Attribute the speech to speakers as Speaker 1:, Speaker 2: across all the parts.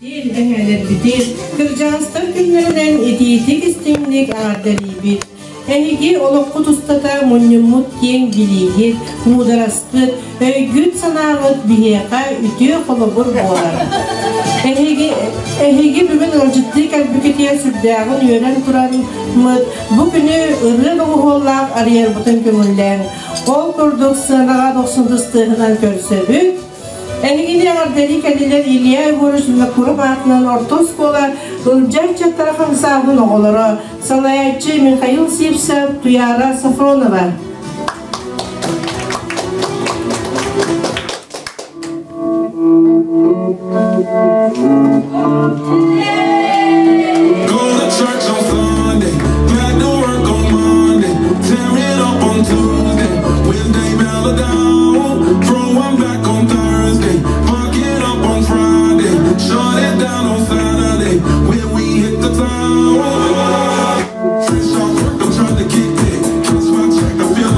Speaker 1: Эһээлэрбитин, кырдьаҕастар күннэринэн итиитик-истиҥник эҕэрдэлиибит. Эһиги олоххут устата мунньуммут киэҥ билиигит, муудараскыт, өйгүт-санааҕыт биһиэхэ үтүө холобур буолар. Эһиги, эһиги бүгүн ыалдьыттыы кэлбиккитигэр сүрдээҕин үөрэн тураммыт, бу күнү ырыа доҕуһуоллаах арыйарбытын көҥүллээҥ. Ол курдук сыанаҕа дохсун тыстыаһынан көрсөбүт. Эһигини эҕэрдэлии кэллилэр Илья Егорович Винокуров аатынан орто оскуола Ылдьаа ыччаттара хамсааһын оҕолоро, салайааччы Михаил Сивцев, Туяра Софронова.
Speaker 2: Go to church on Sunday, back to work on Monday, tear it up on Tuesday, Wednesday mellow down, throw one back on Thursday, fuck it up on Friday, shut it down on Saturday, when we hit the town. Fresh off work, I'm trying to kick it, cash my check, I feel.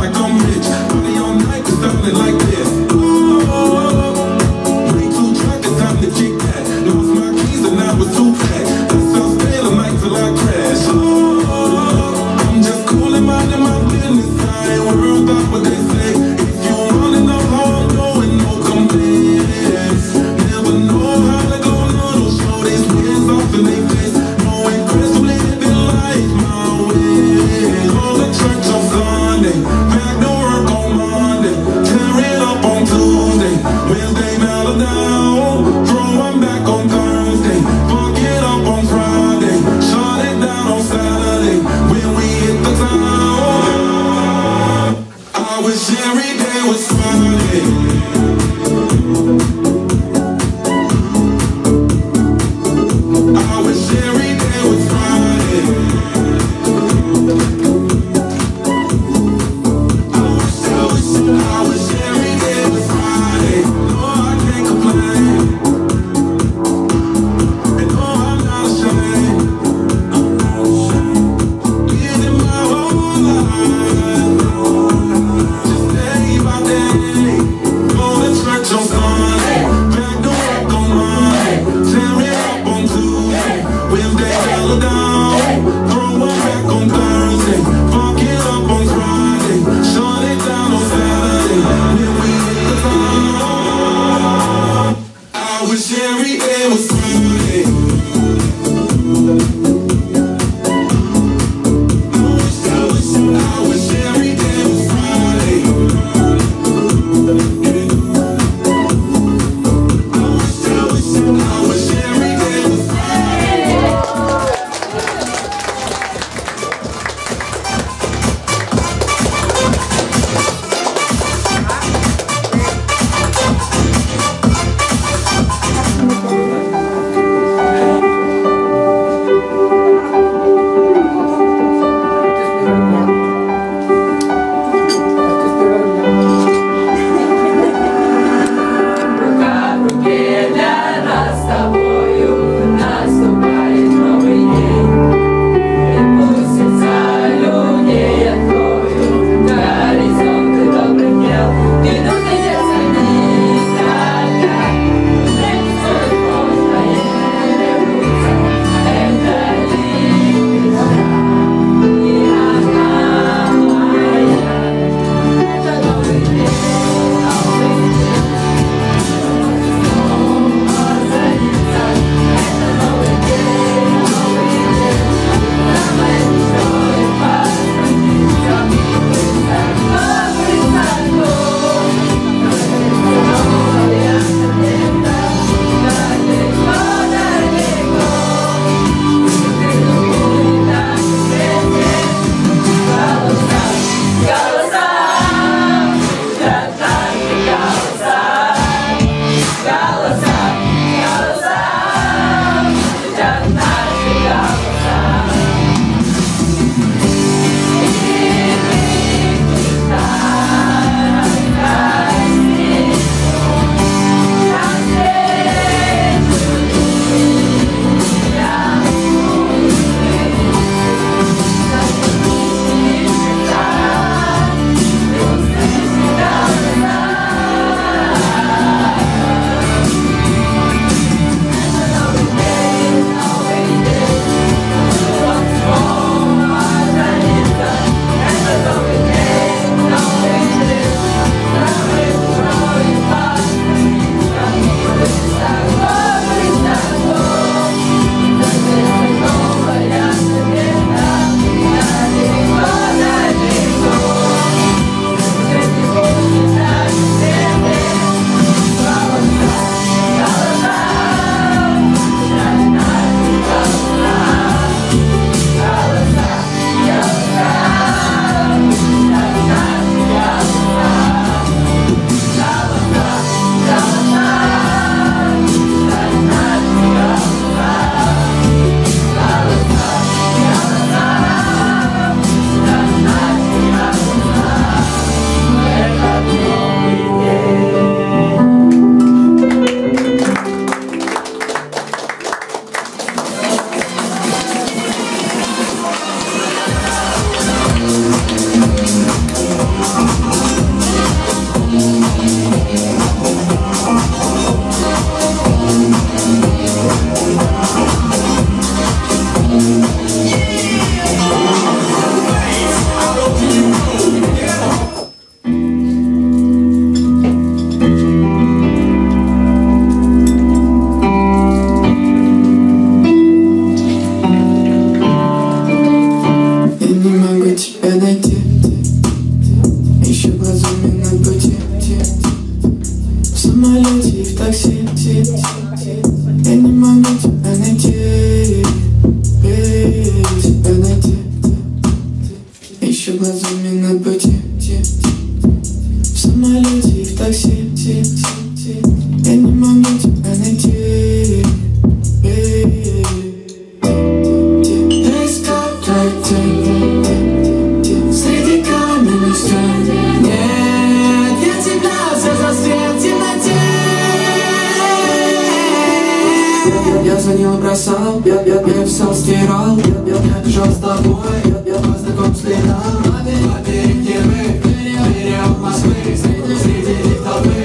Speaker 2: Я звонил и бросал, я писал, стирал, я бежал с тобой, я по знаком следам. Поперек Невы, переулок Москвы, среди них толпы,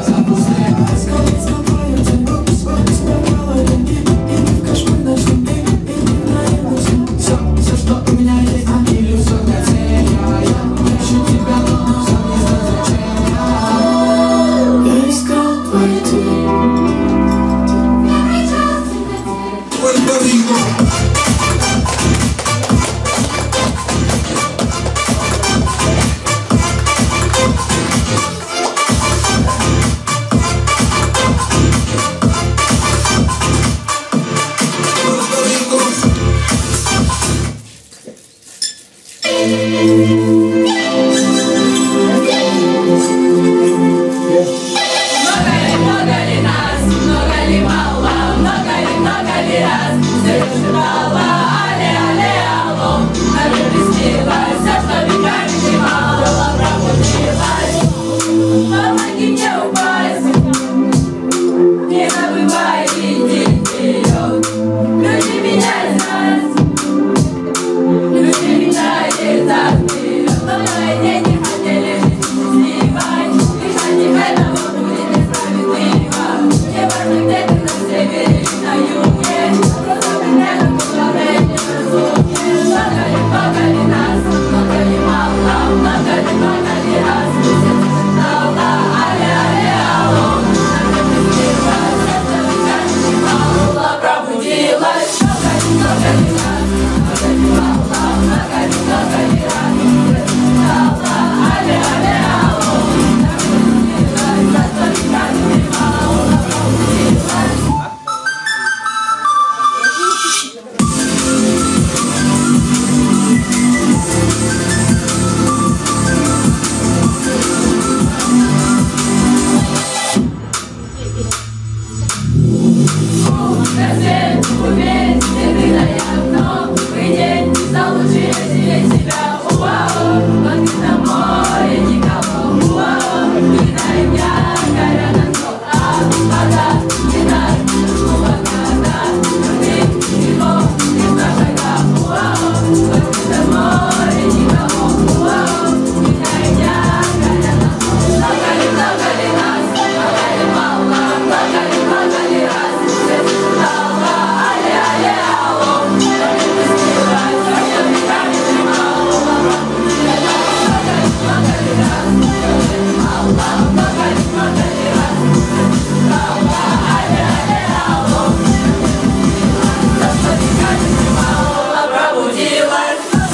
Speaker 2: на пустые. Все, все, что у меня есть, иллюзорная цель. Я ищу тебя, но сам не знаю, зачем я. Я искал твою тень.
Speaker 3: Puerto Rico. Puerto Rico.
Speaker 4: Много ли нас, много ли мало, много ли раз Сердце але, але, алло, нам же приснилось все, что веками дремало, пробудилось. Помоги мне упасть, не забывай видеть ее. Люди меня знают, люди мечтают вперед. Но на войне не хотели жить счастливой, лишь них этого будет несправедливо. Не важно, где ты, на севере или на юге, просто быть рядом, главное не в разлуке. Много ли нас, много ли мало, много ли раз сердце шептало, але, але, алло, нам не приснилось, сердце веками дремало, пробудилось. Много ли нас, много ли мало, много ли раз сердце шептало, але, але, алло, нам не приснилось, сердце веками дремало, пробудилось. Умереть, ты на новый день стал лучше себе себя. Уау, в открытом море никого. Уау, кидаем якоря на дно. А вода не так глубока, да, ты всего лишь два шага. Уау, в открытом море никого. Уау, кидаем якоря на дно. Много ли нас, много ли мало, много ли раз сердце шептало, але, але, алло, нам не приснилось, все, что веками дремало, много ли нас, много ли мало, много ли раз сердце шептало, але, але, алло, нам не приснилось, все, что веками дремало, пробудилось. Много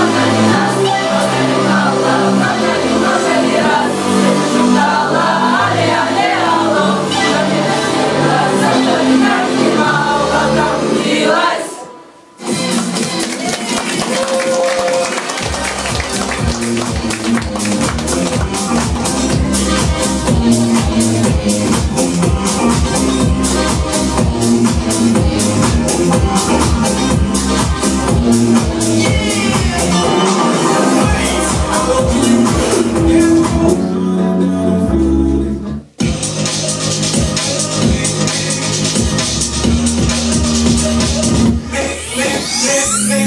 Speaker 4: ли нас, много ли мало, много ли раз шептало, але, але, алло, пробудилась.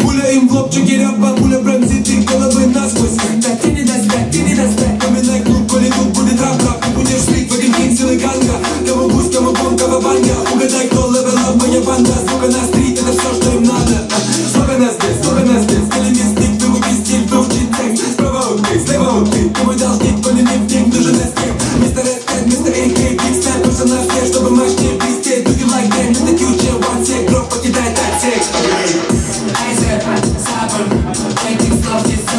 Speaker 2: Пуля им в лоб, чекиряпа, пуля пронзит их головы насквозь. Так ты не достать, ты не достать. Поминай клуб, коли тут будет рап-рап. Ты будешь слить в один день силы ганга. Кого гусь, кого бон, кого баня. Угадай, кто level up, моя банда. Сука, на street, это все, что им надо. Сколько нас здесь, сколько нас здесь. Стили мистик, выруби стиль, выучи текст. Справа убей, слева убей. Ты мой должник, коли не в день, нужен эскейп. Мистер Эстен, мистер Эй, Биг Степ. Нужен на все, чтобы мощнее блестеть. Do you like them? Это future, one sec. Гроб покидает отсек.
Speaker 4: Айзер, Сабр, этих слов здесь.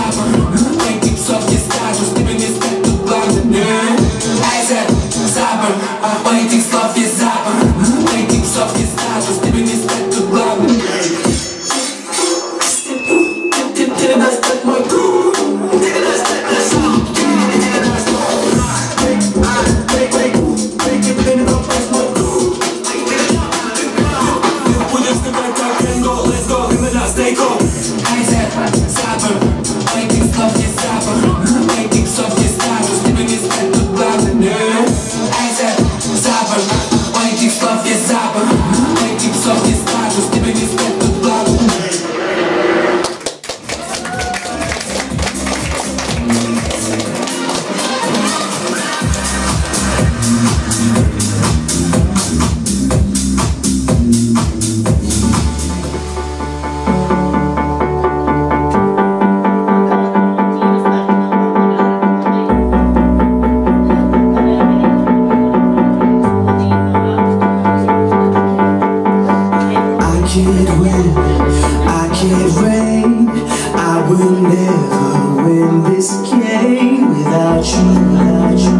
Speaker 2: will never win this game without you, without you,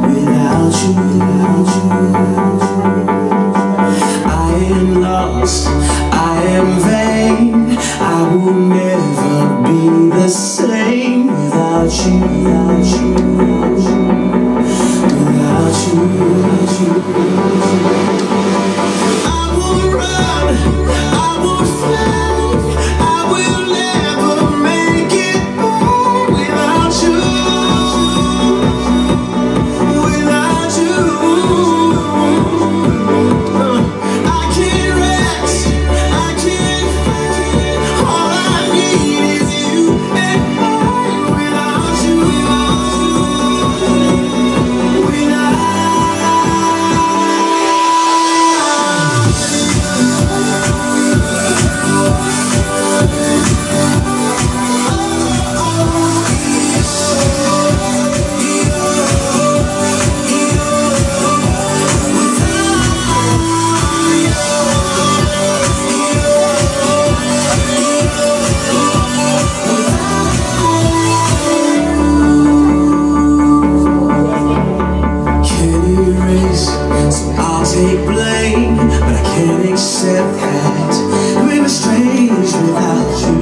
Speaker 2: without you, without you. I am lost, I am vain. I will never be the same without you, without you, without you, without you. I will run, I will fly, I will never make it by without you, without you. I can't rest, I can't fight. All I need is you and I. Without you, without. Can't erase, so I'll take blame, but I can't accept that we're estranged without you.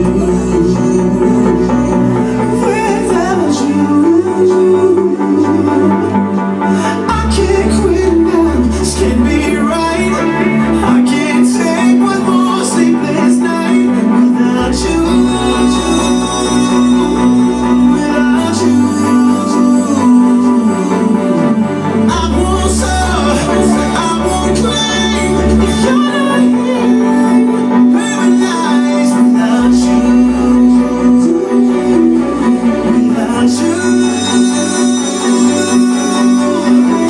Speaker 2: Without you, I can't quit now. This can't be right. I can't take one more sleepless night without you. Without you. I won't serve, I won't claim. If you're not here, I'm paralyzed without you. Without you,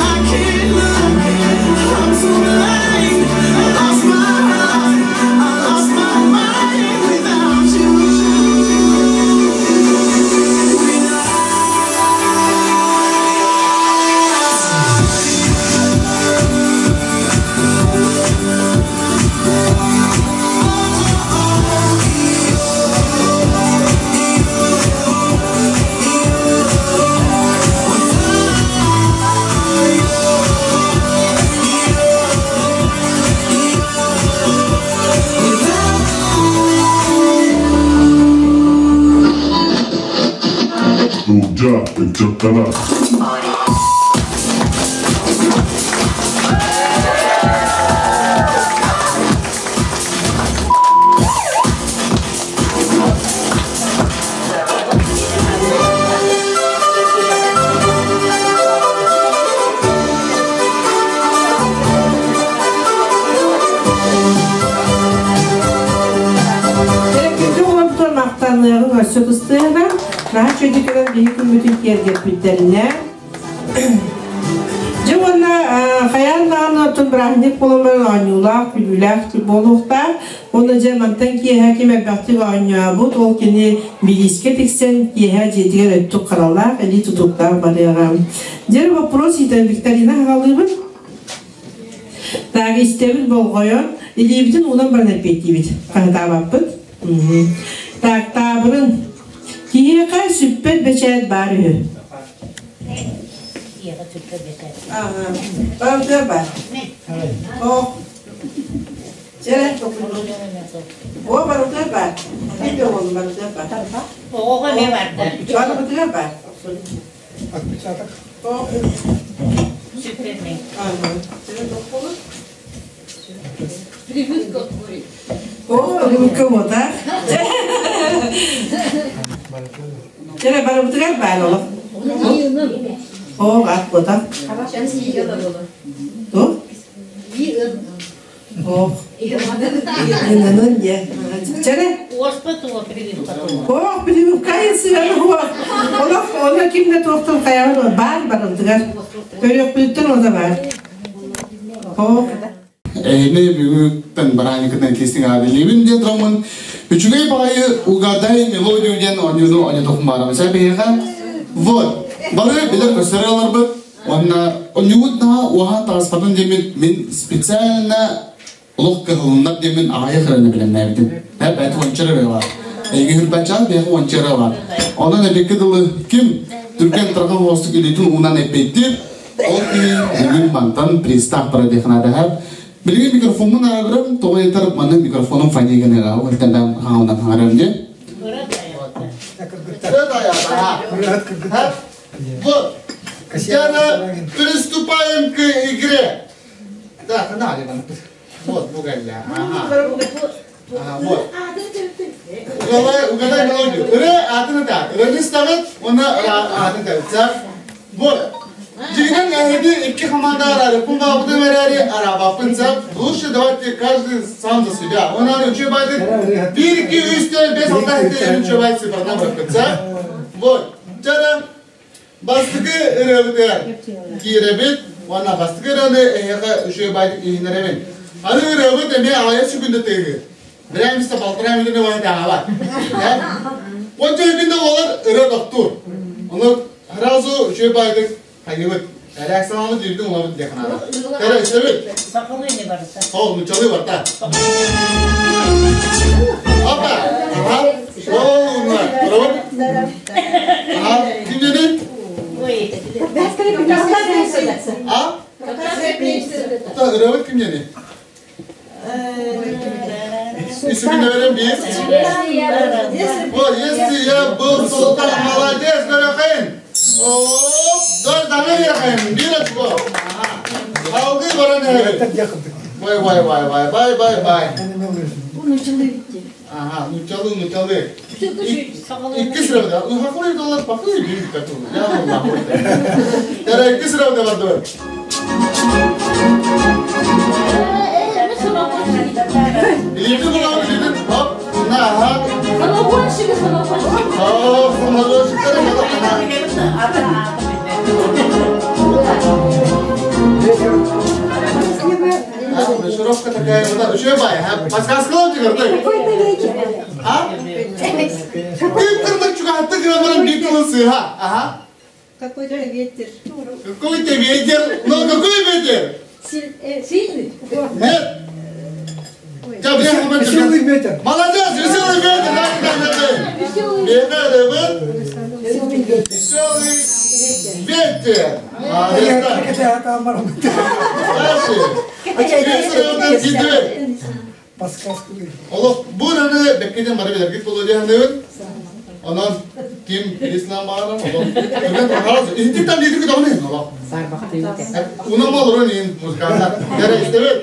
Speaker 2: I can't look. I'm too blind. I lost my heart. I lost my mind without you.
Speaker 5: Нуудьа ыччаттара.
Speaker 1: Күндү оҕолортон махтаныаҕыҥ өссө тыстыаҕа, наһаа үчүгэйдик кэлэн биһи күммүтүн киэргэппиттэринэ. Дьэ уонна хайаан даҕаны оттон бырааһынньык буолан баран оонньуулаах, күлүүлээх буолуохтаах. Уонна дьэ мантан киэһэ ким элбэхтик оонньообут, ол кини бириискэ тиксэн киэһэ дьиэтигэр өттүк харалаах, илии тутуктаах барыаҕа. Дьэ вопрос иитэн викторина хаҕалыыбын. Так, истэбит болҕойон, илиибитин уунан баран эппиэттиибит. Хаһытаабаппыт. Так, таабырын. Киһиэхэ сүппэт бэчээт баар үһү. Ага. Барытыгар баар. О. Чэрэ. О, барытыгар баар. Биир оҕолум барытыгар баар.
Speaker 6: Оҕоҕо эмиэ барда.
Speaker 1: Барытыгар баар. О.
Speaker 6: Сүппэт мин.
Speaker 1: Ага. Чэрэ тохполу.
Speaker 4: Прививка курит.
Speaker 1: О, прививка вот, а? Чэрэ барыбытыгар баар олох. О, ат бота. То? О. Инанын е. Чэрэ.
Speaker 6: Уоспа туга прививка туга.
Speaker 1: О, прививка сыгар Олох, оны кимде туохтан хаябын бар барыбытыгар. Көрөкпүттен ода бар. О.
Speaker 7: Эһини бүгүттэн барааникытын кистиң аадилибин диэн тураммын үчүгэй баҕайы угадай мелодию диэн оонньууну оонньотохпун баарабын сэ биһиэхэ вот бары билэр көстөр ыларбыт уонна оонньуубут наһаа уоһаан таҕыспатын диэммин мин специально олох кыһылыннар диэммин аҕайы хыраны билэмнээбитим бэт уонча эрэ баар. Эйги хүрбачаал бэйэҕэ уонча бар. Онон эбикки дылы ким түргэн тарҕан оҕостук илиитин уунан эппиэттиир, ол киһи бүгүн мантан пристав парадехнадаһар. Билигин микрофоммун аагырым, тоҕо этэр манна микрофонум фаниган ол иһин бэм хаҥалынан хаҥарам дии. Вот, Яна, приступаем к игре. Так, на, Вот, бугайля. Ага. Ага, вот. Угадай, угадай мелодию. Ыры атын так. Ырыны ставит, оны атын так. Вот. Дигинен эһиги икки команда арары, кун бабытын верери, арабапын цап. Лучше давайте каждый сам за себя. Он ары үчө байдык. 1, 2, 3, 4, 5, 6, 7, 8 үчө байт цифрдан быркытса. Вот. Жара бастыкы ырыабытыгар киирэбит уонна бастакы ырыаны эһиэхэ үчүгэй байдык иһинэрэбин. Аны ырыабыт эмиэ аҕыйах секунда тыаһыыр. Бирээмистэ полтора минуты баһа Уонча күндэ буолар ырыа тохтуур. Ону сразу үчүгэй байдык хайыбыт. Реакцияланабыт үүрдүн улабыт диэх наада. Кэрэ истэбит.
Speaker 6: Сахалыы не барыта.
Speaker 7: Ол нучалыы барта. Опа! Ага. Ол уна. Браво. Ага. Ким дедин?
Speaker 6: Ой.
Speaker 7: А? Ырыабыт ким дедин? Үсүгүн берем бир. Вот, если я был султан, молодец, Берахин. Оп, дор даны Берахин, бир очко. Алгы баран Бай, бай, бай, бай, бай, бай, бай. Ага, нучалы, нучалы. Икки сыравда. Ну, хакулы доллар пахлы бир кату. Я Аллах. Тара икки сыравда барды. Илиги булабы билин. Хоп, на, ага.
Speaker 4: Самогонщик, самогонщик.
Speaker 7: О, самогонщик. Шировка такая, вот, еще бай, подсказка тебе,
Speaker 8: Какой-то ветер.
Speaker 7: А? Ты кырдык чугатты граммарым битылысы, ха? Ага.
Speaker 8: Какой-то ветер.
Speaker 7: Какой-то ветер? Ну, какой ветер?
Speaker 8: Сильный?
Speaker 7: Нет.
Speaker 3: Веселый ветер.
Speaker 7: Молодец, веселый ветер. Да, да, да, да.
Speaker 8: Веселый ветер.
Speaker 7: Веселый ветер. Молодец. Дальше.
Speaker 3: Подсказку.
Speaker 7: Олох бураны беккеден бары билергит болу диһаныбыт. Онон ким Ислам бааран, олох түгэн харас интиктан дидик даҕаны олох. Унам олорон ин музыканттар. Кэрэ истэбит.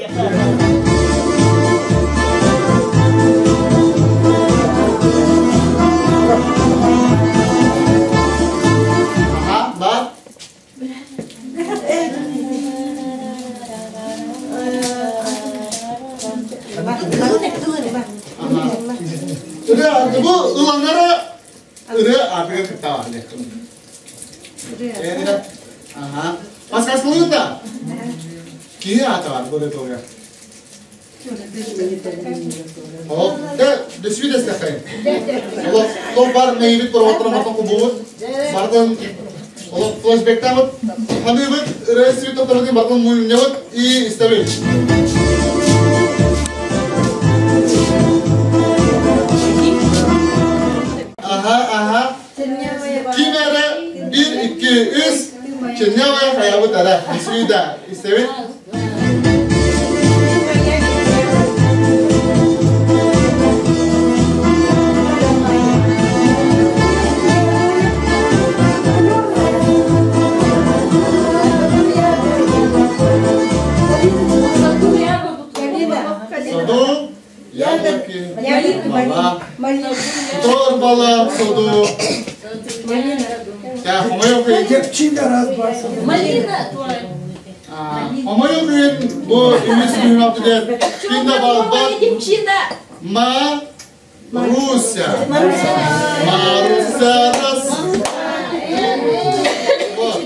Speaker 7: Ага, бар. Ырыа, бу ыланнара ырыа атыга кытта бар. Ага. Подсказкалыгын да? Киһи ата бар, бу ырыа. Оп, да, дөсү дэстэхэй. Олох, тол бар мейбит проводтар мартан кубубут. Бартан олох флешбектамыт. Ханыбыт, ырыа свит топтарыгын бартан муйнябыт и истэбит. Ага, ага. Ким эрэ 1, 2, 3 Чернявая хаябыт ара. Исвида. Истэбит. Саду, яблоки, мала. Торбала, саду. Я хомойо
Speaker 3: Кепчина раз, два.
Speaker 4: Малина.
Speaker 7: Хомойо бу имис күнүн Кинда балбат
Speaker 4: Девчина.
Speaker 7: Ма Руся. Маруся раз. Вот.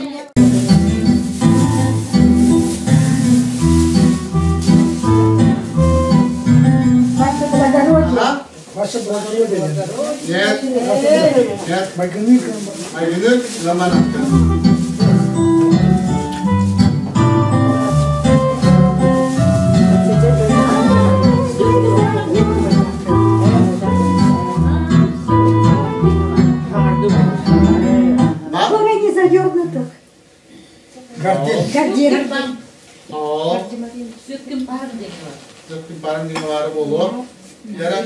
Speaker 8: Ваше благородие.
Speaker 7: Ага.
Speaker 3: Ваше благородие.
Speaker 7: Нет. Нет.
Speaker 3: Майгынык.
Speaker 7: Майгынык Романовка.
Speaker 8: Гордин.
Speaker 7: О.
Speaker 6: Сүткүн бар деген.
Speaker 7: Сүткүн барын деген бары болуо. Яран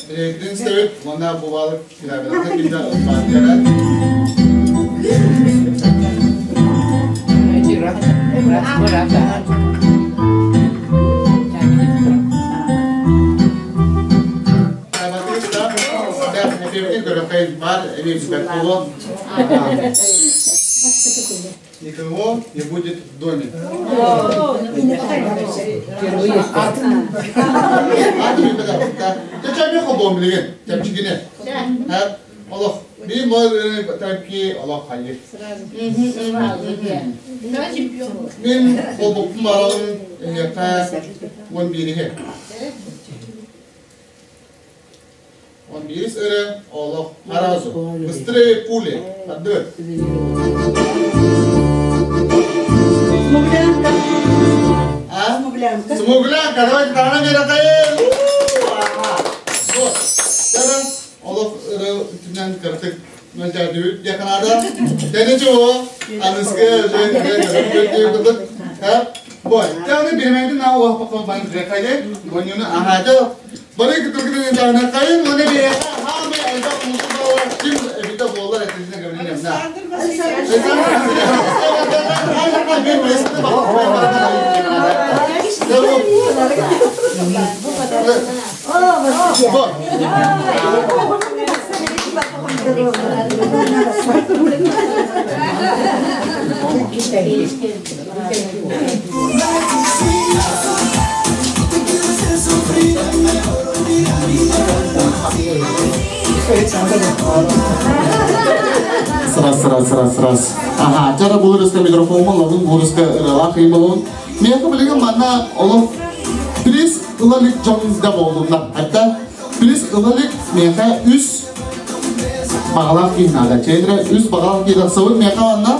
Speaker 7: Рейдин себеп, онна бубалык кирабелата килде бар яран. Никого не будет в доме. Мен холбоппун барабын эһиэхэ 11-һэ. 11 өрө олох харазу. Быстрее пули. Отдых.
Speaker 1: Смуглянка.
Speaker 7: А?
Speaker 1: Смуглянка.
Speaker 7: Смуглянка. Давайте тағана бері қайын. Вот. Тара олох өрө үтүнэн кыртык мөлжәдүбүт яканада. Тәне чуо. Аныскы жөн жөн. Вот. Тәне бирмәйді на оқ баққан бан кайды. Гонюны ахады. Бары күтүргүнүн тағана кайын. Оны бе. Хаме элбек мусу болар. Ким эбите болар этизне габринем на. Вот. Сраз, сраз, сраз, сраз. Ага, тара булырыска микрофон лабын булырыска ыралах болун. Мен билген манна олох приз ылалик жон да болдумна. Hatta приз ылалик меха үс бағалақ кейнада. Чейдре үс бағалақ кейда сабын меха манна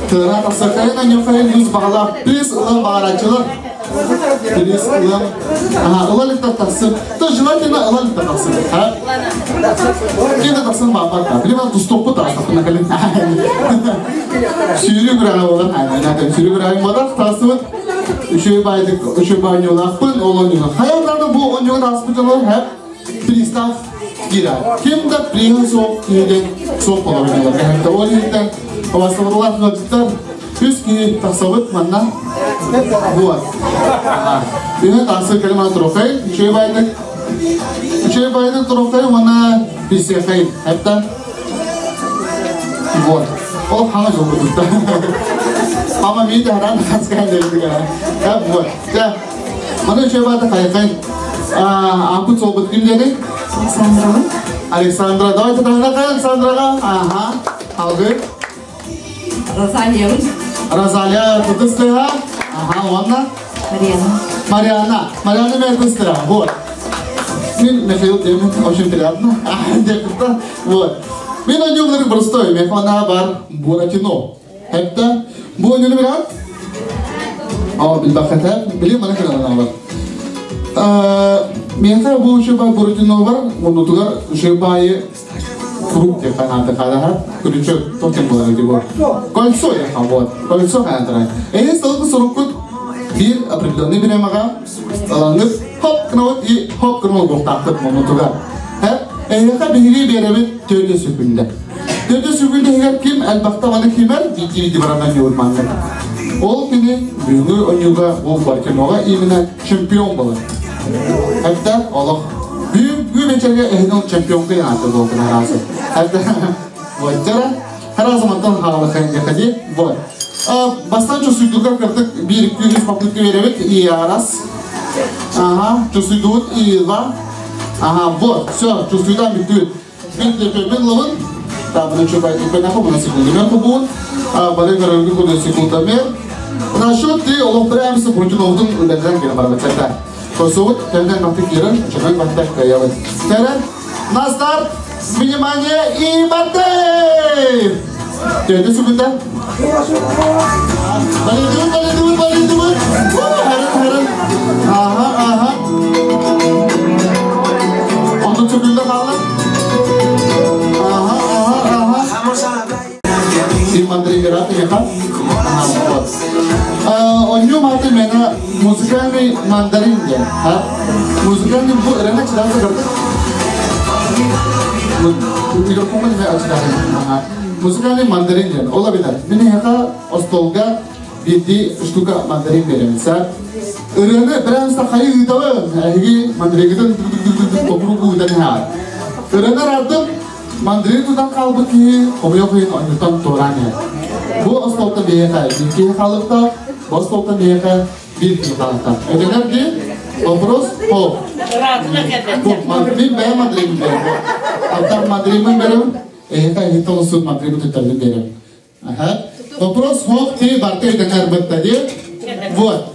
Speaker 7: тыра тақсақайын анюхайын үс бағалақ приз ылан бағарачылар. Приз ылан. Ага, ылалик тақсын. То желательно ылалик тақсын. Ха? Кейде тақсын бағар. Билем тустоппу тақсын накалин. Сүйрі күрәгә болар. Айна, сүйрі күрәгә болар. Тасыбыт. Үшөй байдык, үшөй байнолақпын, ол ойнуга. Хаялдарда бу ойнуга тасыбыт жолор хәп пристав кира. Ким да приһын соқ киген соқ болар ойнолар. Хәтта ол еттен Басылырлар хылжыттар үс ки тасыбыт манна. Вот. Үйе тасы калима трохай, үшөй байдык. Үшөй байдык трохай, она бисехай. Хәтта вот. Ол хана жол бутта. Ама мен де харан хаскан дедик. Да, вот. Да. Мана үшөй байдык кайкай. Апы солбут ким деди?
Speaker 8: Александра.
Speaker 7: Александра. Давайте таңда Александрага. Ага. Алгы.
Speaker 4: Розалия.
Speaker 7: Розалия Кудыстыга. Ага, онна.
Speaker 8: Марьяна.
Speaker 7: Марьяна. Марьяна Меркустыра. Вот. Мен Михаил Демин, очень приятно. Вот. Мен ойнуглар простой, механа бар Буратино. Хепта, бу ойнугу билат? А, билбахата, билим мана кыралана бар. Меха бу шуба Буратино бар, мунутугар шубайы круг те канаты кадаха, күрүчө токен болар дип. Кольцо я вот. Кольцо канатра. Эни столку сорокут бир определенный биремага аланып хоп кнот и хоп кнот боктакыт мунутугар. Эйха биһиги беребит төрдө сүкүндө. Төрдө сүкүндө эгер ким албакта маны кимер дити баранан юрманны. Ол күнү бүгүнкү оюнга бул Баркинога именно чемпион болот. Хатта Аллах бүгүнкү вечерге эхнел чемпион кыяты болду наразы. Хатта вот жара харазы мантан хаалыхын яхади. Вот. Бастан чувствуйдуга кырдык 1-2 попытка беребит и раз. Ага, чувствуйдут и два. Ага, вот, все, чувствуйдан бүттү. Мен мен лавын. Да, буну чубай, мен аху на секунду. Мен кубун, бары көрөнгү күнү секунда мен. Насчет ты олох прямо Путиновдун үлелерин келе барбы чакта. Косуут тенден бакты кирин, чөмөн бакты каябы. Терен, на старт, внимание и баты! Төдө сүгүндө. Балидур, балидур, балидур. Харын, харын. Ага, ага. Онун сүгүндө калды. Ага, ага, ага. мандарин ха. Вот. Онню маты мена музыкальный мандарин де. Ха? Музыкальный бу рена чыдазы көрдүк. Микрофон не ачыдары. Музыкальный мандарин ден. Ола билер. Мин хага остолга бирди штука мандарин берем. Сар. Ырыны бірәнсі хайы ыйтабы. Әйге мандарингитен топуру уйдан ха. Ырыны радым мандарин тудан қалбы ки хомойо кыйын онютан тураны. Бу остолта бейха бир ки халыкта, бу остолта бейха бир ки халыкта. Өдөнөр ди вопрос по. Бу мен бәя мандарин берем. Алтар мандарин берем. Эйха хитолсу мандарин туттарын берем. Ага. Вопрос хох ти барты өдөнөр бытта ди. Вот.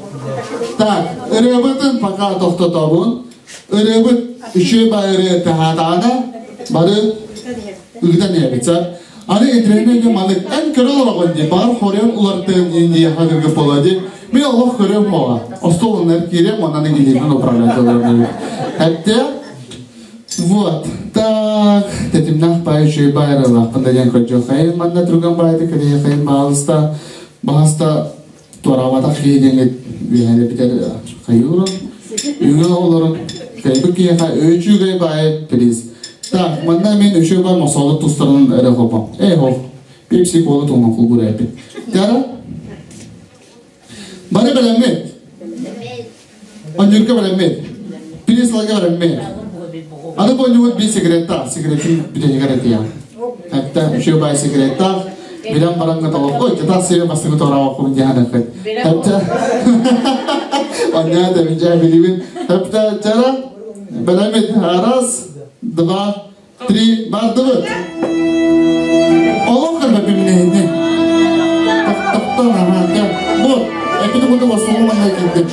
Speaker 7: Так, ырыбытын пока тохтотобун. Ырыбыт үшө байры тахатана бары ыгдан эбитса. Аны интернетке манык эн көрөл орогон ди бар хорен улартын инди хагыргы болади. Мен Аллах көрөм мага. Остолунар кирем, онан илибин управлять олорун. Хәтта вот. Так, тетимнах бай үшө байры лакында ден көжө хайын манна турган байды кеде хайын баалыста баста туаравата хейдеңет бихәне битер хайурун. Үгө олорун кайбы кияха өчүгө бай приз. Так, манна мен үшө бар мосолу тустарын эре хопам. Эй хоп. Пепси кола туңан кул гурайпи. Тара? Бары белемет. Онюрка белемет. Приз лага белемет. Аны бонюут би секретта, секретин бите сигаретия. Хәтта үшө бай секретта билен бараңга талап, ой, кета себе бастыгы тора окум дияны хәт. Хәтта Оння да мин жай билибин. Хәтта чара белемет. Раз, два, три, бардыбы. Олох кырба бимне. Токтон ага. Вот, эпини бунда басылы манна келди.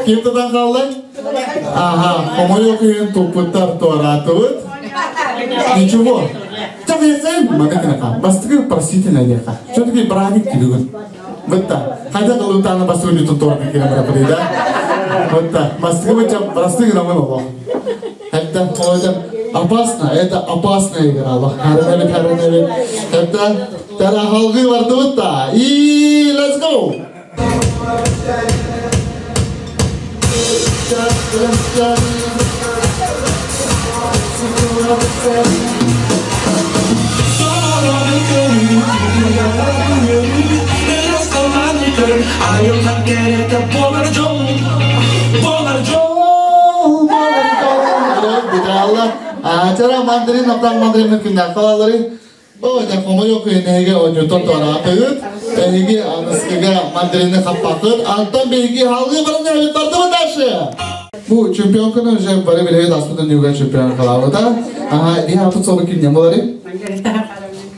Speaker 7: Ким тудан қалды? Ага, хомойо күйін тупыттар туаратыбыт. Ничего. Чак ясайм, мадаканака. Бастыгы просительная леха. Что такое праздник тибигун? Бытта. Хайда кылутаны бастыгы нютон туарка кирем рапыды, да? Бытта. Бастыгы бытта бастыгы намын олох. Это опасно, это опасная игра. Харанабит, харанабит. Это тара халгы барды бытта. И let's go! Ачара мандарин аптан мандарин мүмкін қалалары. О, я хомойо күйнеге онютон торатыгыт. Эһиги аныскыга мандаринни хаппакыт. Антон бейги халгы баран эбит бардыбы дальше. Бу чемпионканы уже бары билебит аспытын юган чемпион калабыта. Ага, и тут собы ким болары?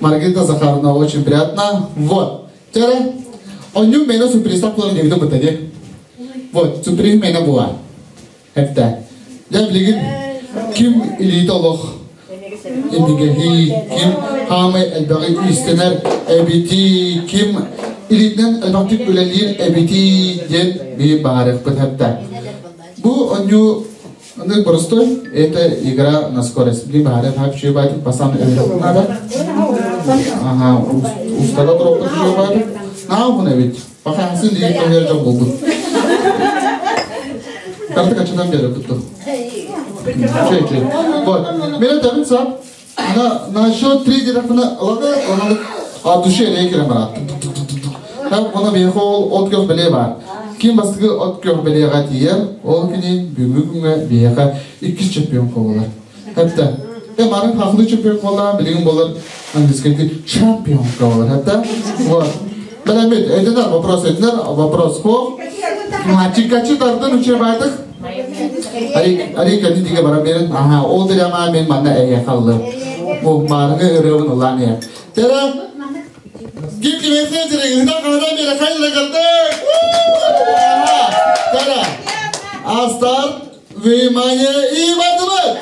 Speaker 7: Маргарита Захаровна, очень приятно. Вот. Теперь, оню мена сюрприз так было не видно бытаде. Вот, сюрприз мена була. Это. Я билигин ким илитолох иннигехи ким хамы элбәги истенер эбити ким илитнен элбактик үлелир эбити ден би барых бытатта. Бу оню ну простой, это игра на скорость. Би барых хап шибати пасан надо. Ага, устала тропка шибати. На буна ведь. Пока хасы ли помер жок болду. Карта качадан бери бутту. Чей, Вот. Меня табица на счет три где-то лага, она от души рекерем брат. Так, она бехол от кёх беле бар. Ким бастыгы от кёх беле гатиер, ол кини бүгүнгө беха икки чемпион болар. Хатта марын хакылы чемпион болар, билигин болар, английский чемпион болар. Хатта вот. Белемит, эдинер вопрос, эдинер вопрос хо. Чикачы тардын учебайдык. Арик кани диге бара берин. Ага, ол дирама мен манна эе халлы. Бу марыңы ырыбын улан е. Тера ким ким эсне гына кара бере хайла калдык. Тера. Астар, внимание и бардыбыт.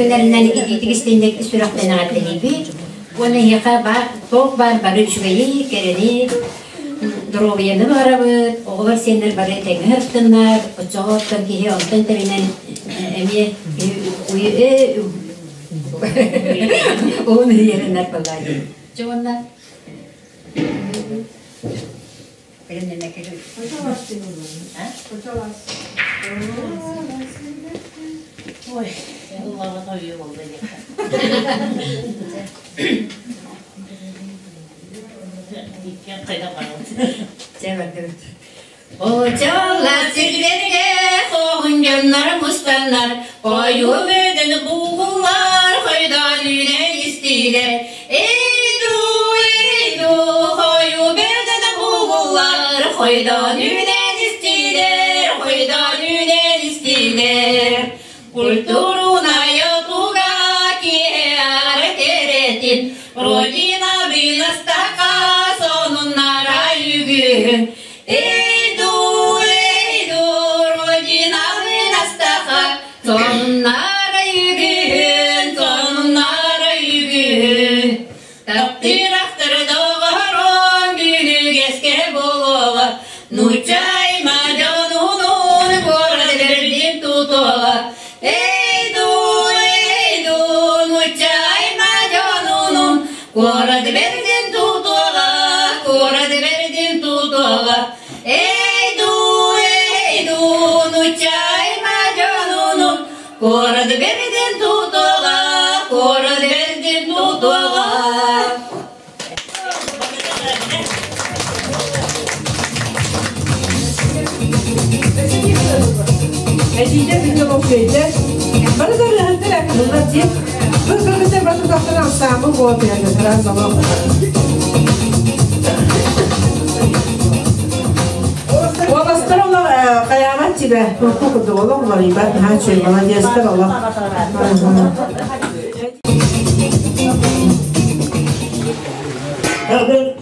Speaker 8: күннэринэн итиитик истиҥник сүрэхтэн эҕэрдэлиибит. Уонна эһиэхэ баар туох баар бары үчүгэйи, кэрэни, доруобуйаны баҕарабыт. Оҕолор сиэннэр бары этэҥҥэ сырыттыннар. Оччоҕо оттон киһи онтон тэбинэн эмиэ уһун иһиэринэр буоллаа дии. Дьэ уонна
Speaker 6: Ой, ыллаҕа тойуо буолла диэххэ. Иккиэн хайдах барабыт?
Speaker 8: Дьэ бардыбыт. Очолла сирдэргэ хоһун дьоннор мустаннар, хойуу бөдөн бууллар, хойдоон үүнэн истилэр. Эй дуу, эй дуу, хойуу бөдөн бууллар, хойдоон үүнэн истилэр, хойдоон үүнэн истилэр. Культуруная туга киэр кэрэтин, Родина быыстака сонуннара үгүһүн. Иду, иду, Родина быыстака сонуннара үгүһүн, сонуннара үгүһүн. Таптыырахтар доҕорун бүлүгэскэ буолуоҕа, Нучайма дьонунун куорат бэрдин тутуоҕа. Эй дуу, эй дуу, нучайма дьонунун куорат бэрдин тутуоҕа, куорат бэрдин тутуоҕа. Эй дуу, эй дуу, нучайма дьонунун куорат бэрдин тутуоҕа, куорат бэрдин тутуоҕа.
Speaker 1: Эдиидэ бүтүн окуйда. Бары да ырыаһыттар акыллар диэн. Бу кыргыттар бары тутахтан ансаамбыл буолан түһэллэр залог. Уоластар олох хайаабат тебе. Туохку курдук олох уларыйбат наһаа үчүгэй молодецтар олох.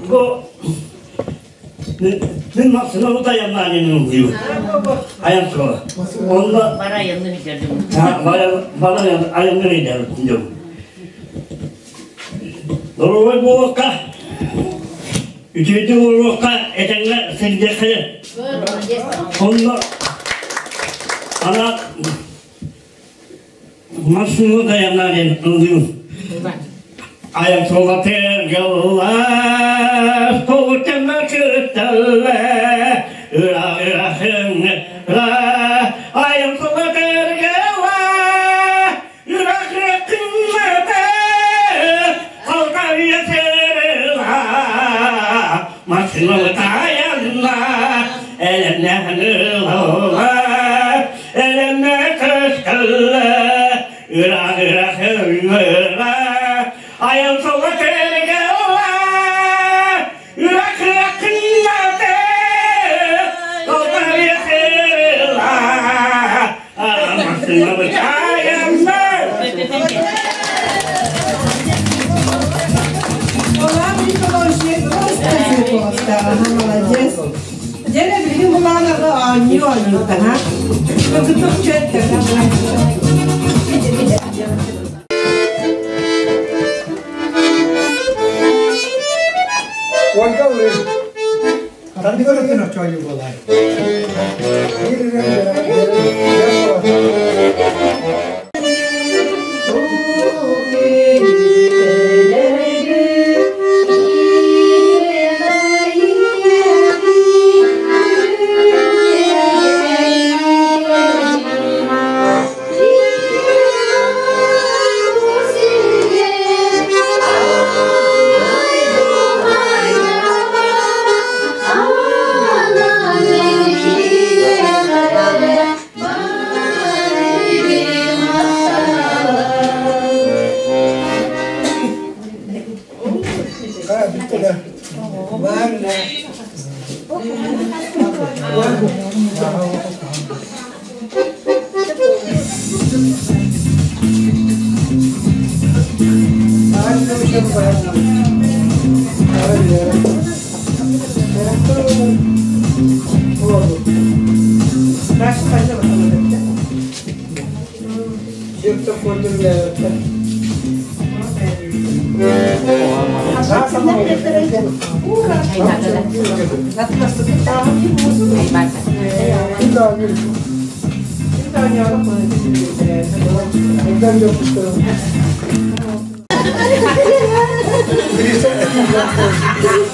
Speaker 9: Бу мин Максимову таяннаанин ыллыыбын. Айан суола. Онно
Speaker 6: Бара айанны билэрдим.
Speaker 9: Бара айанны билэрдим. Доруобай буолуохха, үтүөтүк олоруохха, этэҥҥэ сылдьыахха. Онно ана Массыына таяннаан ыллыыбын. Айан суола тыргыллар, толуктанна кытталлар, ыраах-ыраах айан суола тыргыллар, ыраах-ыраах алтарья сырылар, массыына таянна, элэмнэхэн ылалар, элэмнэ көстөллөр, ыраах-ыраах ыраах, айан суола тыргыллар, ыраах-ыраах алтарья сырылар, массыына таянна.
Speaker 1: Олам Николаевич, молодец. Дьэ, билигин булаанага оонньуу оонньуутаҥа. Кытык чөттөр.
Speaker 3: Ольга Лын. Тардыгар өтөн очоойу буолай.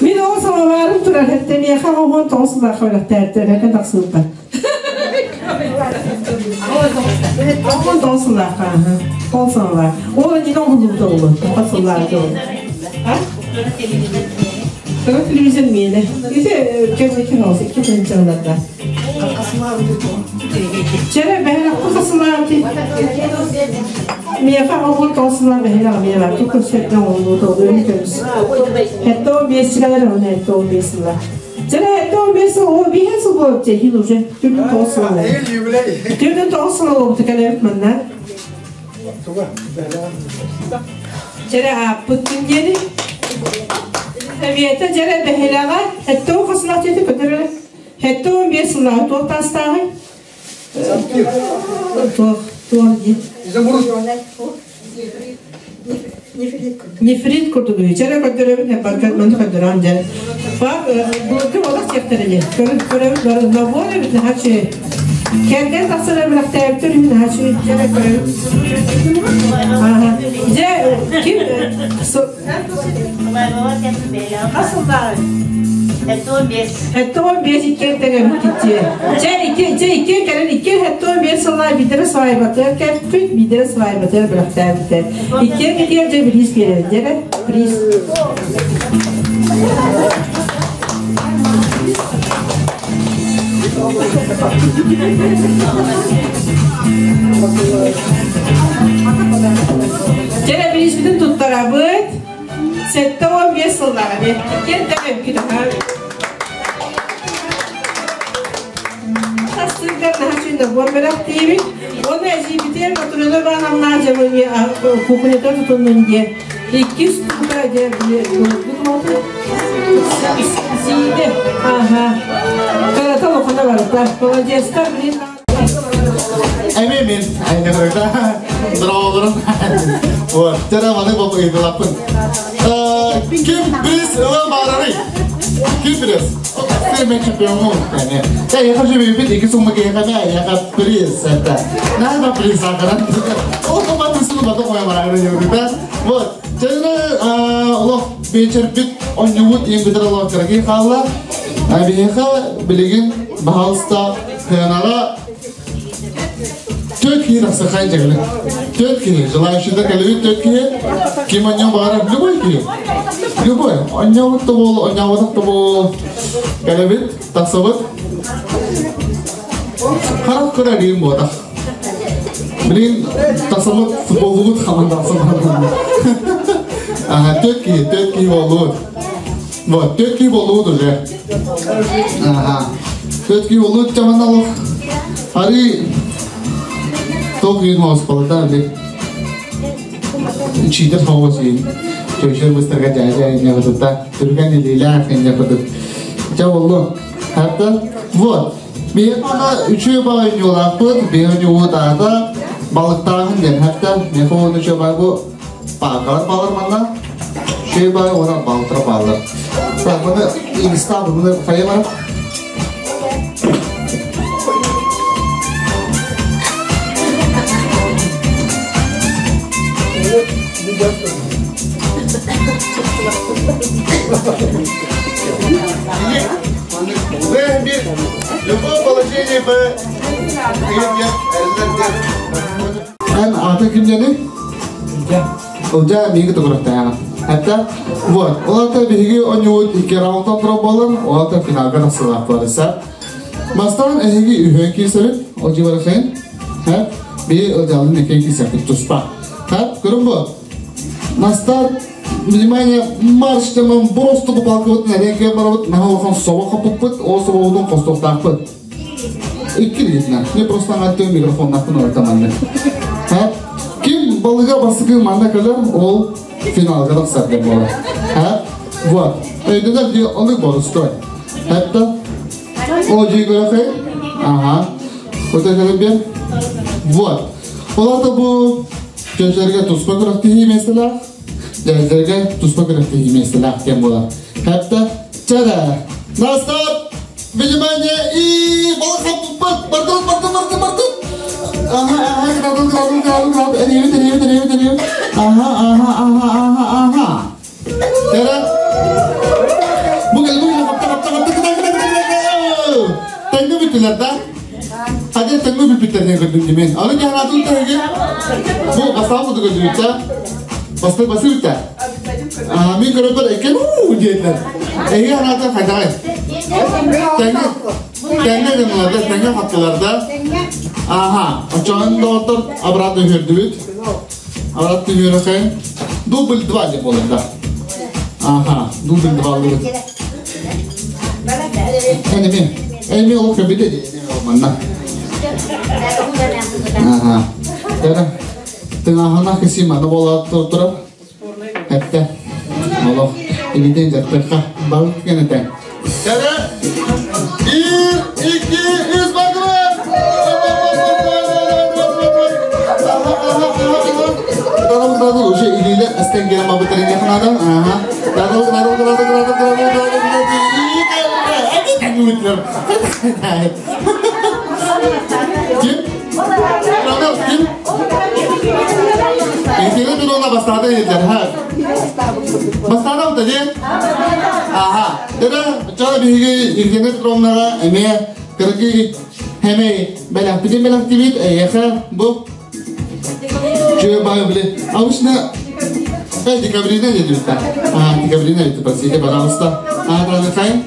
Speaker 1: Мин ол самоварым турар хэттэмиэхэ оҕон тоҕус сылаах өлөхтөөртөр экен тахсыбыппар. Оҕон тоҕус сылаахха ол самовар. Ол иннинэ оҕуллубут оҕулун. Тоҕус сыллаах ол. Тоҕо телевизор миэнэ. Ити кэнники хаус икки тыһыынчаларда. Чэрэ бэһэлэххэ хасылаабыт. Миэхэ оҕун тоҕус сылаа бэһэлэх эмиэ бар. Тут көрсөттөн оҕуллубут оҕулун көмүс. Хэтте 15 сылар оны хэтте 15 сыла. Чэрэ хэтте 15 сыл о биһэн сыл буолуп чехил уже. Түрдүн 9 сыл. Түрдүн 9 сыл олубут кэлэбит манна. Чэрэ ааппыт ким диэни? Эбиэтэ дьэрэ бэһилэҕэ хэтте он хасылаах диэти көтөрө. Хэтте 15 сыллааҕы туох таастааҕый? Туох, туох диэн? Нефрит курдук үчэрэ көрдөрөбүн барка маны көрдөрөм дьэ. Ба былыргы олох диэхтэрэ Көрөбүт бары набор эбит наһаа Кэргэн тахсар эбилэхтээбиттэр үһү наһаа дьэ көрөбүт. Аха. Дьэ ким хас сыллааҕы? 75 иккиэн тэҥэбит киччиэ. Чэ икки чэ иккиэн кэлэн иккиэн 75 сыллаа биирдэрэ свайбатыгар кэлбит, биирдэрэ свайбатыгар бэлэхтээбиттэр. Иккиэн иккиэн дьэ бириис биэрэр дьэ приз. Дьэ бирииспитин туттарабыт. 75 сыллааҕы иккиэн тэҥэбиккит Тастыыргар наһаа үчүгэй набор бэлэхтиибит. Уонна эдьиийбитигэр Матрена Ивановна дьабыҥы кухнята тутуннун диэн. Иккис тута дьэ Сиидэ. Ага. Кырата лохана барыта. Молодецтар, блин.
Speaker 7: Эми мен айнырыгда здраволорун. Вот, тера маны бу ыйдылаппын. Ким приз ылан баарарый? Ким приз? Мен чемпионмун. Да, я хочу выпить ики сумма кехана, я как приз это. Надо приз акаран. О, тома тысыны потом моя марагы да. Вот. Чэна олох вечер бит онньубут ең битер олох кыргый хаалла. Биһиэхэ билигин баһалыста сыанаҕа төрт киһи тахсыхай дьэглэ. Төрт киһи, желающийдар кэлэбит төрт киһи. Ким онньон баҕарар, любой киһи. Любой. Онньообут да буол, онньообутах да буол. Кэлэбит, тахсабыт. Харах көрөр иин буотах. Блин, тахсаммыт футболлубут хамандалсан. Ага, төрт киһи боллубут. Вот, төрт киһи боллубут уже. Ага. Төрт киһи боллубут жаманалых. Ари тоқ үйін оспалыда били. Чийтер соғыс үйін. Чөйшөр быстырга жай-жай не кытытта. Түрген илилээх инне кытыт. Жа боллу. Хатта вот. Биир ана үчү баҕай ньуолаахпыт, биир ньуут аата балыктааһын диэн. Хатта меха он үчү баҕай бу паакалар баалар манна. Үчү баҕай уонна балтыра баалар. Так, маны инстабы, маны хайа бар. Любое положение бы Эн аты кимдени? Ылдьа миги тугурахтаяна. Хатта вот, ол ата биһиги онньуут икки раундтан турар буолан, ол ата финалга тахсылаах барыса. Бастаан эһиги үһүөн киирсэбит, ол дьибарахын, ха, би ылдьалын экен киирсэппит туспа. Ха, көрүн бу. Настар, внимание, марш демон просто бу палкабытын эриэн барабыт, наһаа улахан собо хоппуппут, ол собобутун хостуохтаахпыт. Икки литна. Не просто аңаттыы микрофоннахпын ортаманны. Ха, ким балыга басыкы манна кэлэр, ол финалга тахсар диэн буолар. Ха, вот. Өйдөнөр дии оннук буолар, стой. Хатта, ол дии көрөхөй. Ага. Вот это бер. Вот. Ол ата бу Тетяларга туспа күрэхтэһии миэстэлээх, дядяларга туспа күрэхтэһии миэстэлээх диэн буолар. Хатта чара. На старт! Внимание! И балхаппат! Бардын, бардын, бардын, бардын! Ага, ага, крадун, крадун, крадун, крадун. Эриэбит, эриэбит, эриэбит, эриэбит. Ага, ага, ага, ага, ага. Чара. Бу кэл, бу кэл, хапта, хапта, хапта, кыта, кыта, кыта, кыта. Тэҥҥэ бүттүлэр да? Хадьа тэҥҥэ бүппүттэр диэн көрдүм димин. Аны киһи тэһиги бу бастаан куту көрдүбүттэ. Басты басыбытта. Аа мин көрөппөр экен уу диэтилэр. Эһиги анаата хайдаҕай? Тэҥҥэ тэҥҥэ гыннылар да, тэҥҥэ хаптылар да. Аха, очоон доҕоттор обратно үһүрдүбүт. Обратно үһүрүхэ. Дубль два деп болар да. Аха, дубль два алыбыт. Энеми, эми ол көбүтэ ди, манна. Аха. Тара. Тыҥааһына киси маны буолаат турар. Эттэ. Олох. Илитен жаттырха. Балык кенетен. Тара. Bir, iki, üç, bakın. Dadal, dadal, уже илиилер астан келе мабытырын яхнада. Ага. Dadal, dadal, dadal, dadal, dadal, dadal, dadal. Ким? Рамел, ким? Екатерина Петровна бастаата диэтилэр. Бастаата дии? Аха. Дөрө, чара биһиги Екатерина Петровнаҕа эмиэ кыракый хэмэй бэлэхпитин бэлэхтибит эйиэхэ бу Чүө баайы били. Обычно декабрина диэтибит А, декабрина это, простите, пожалуйста. А, Транахайн.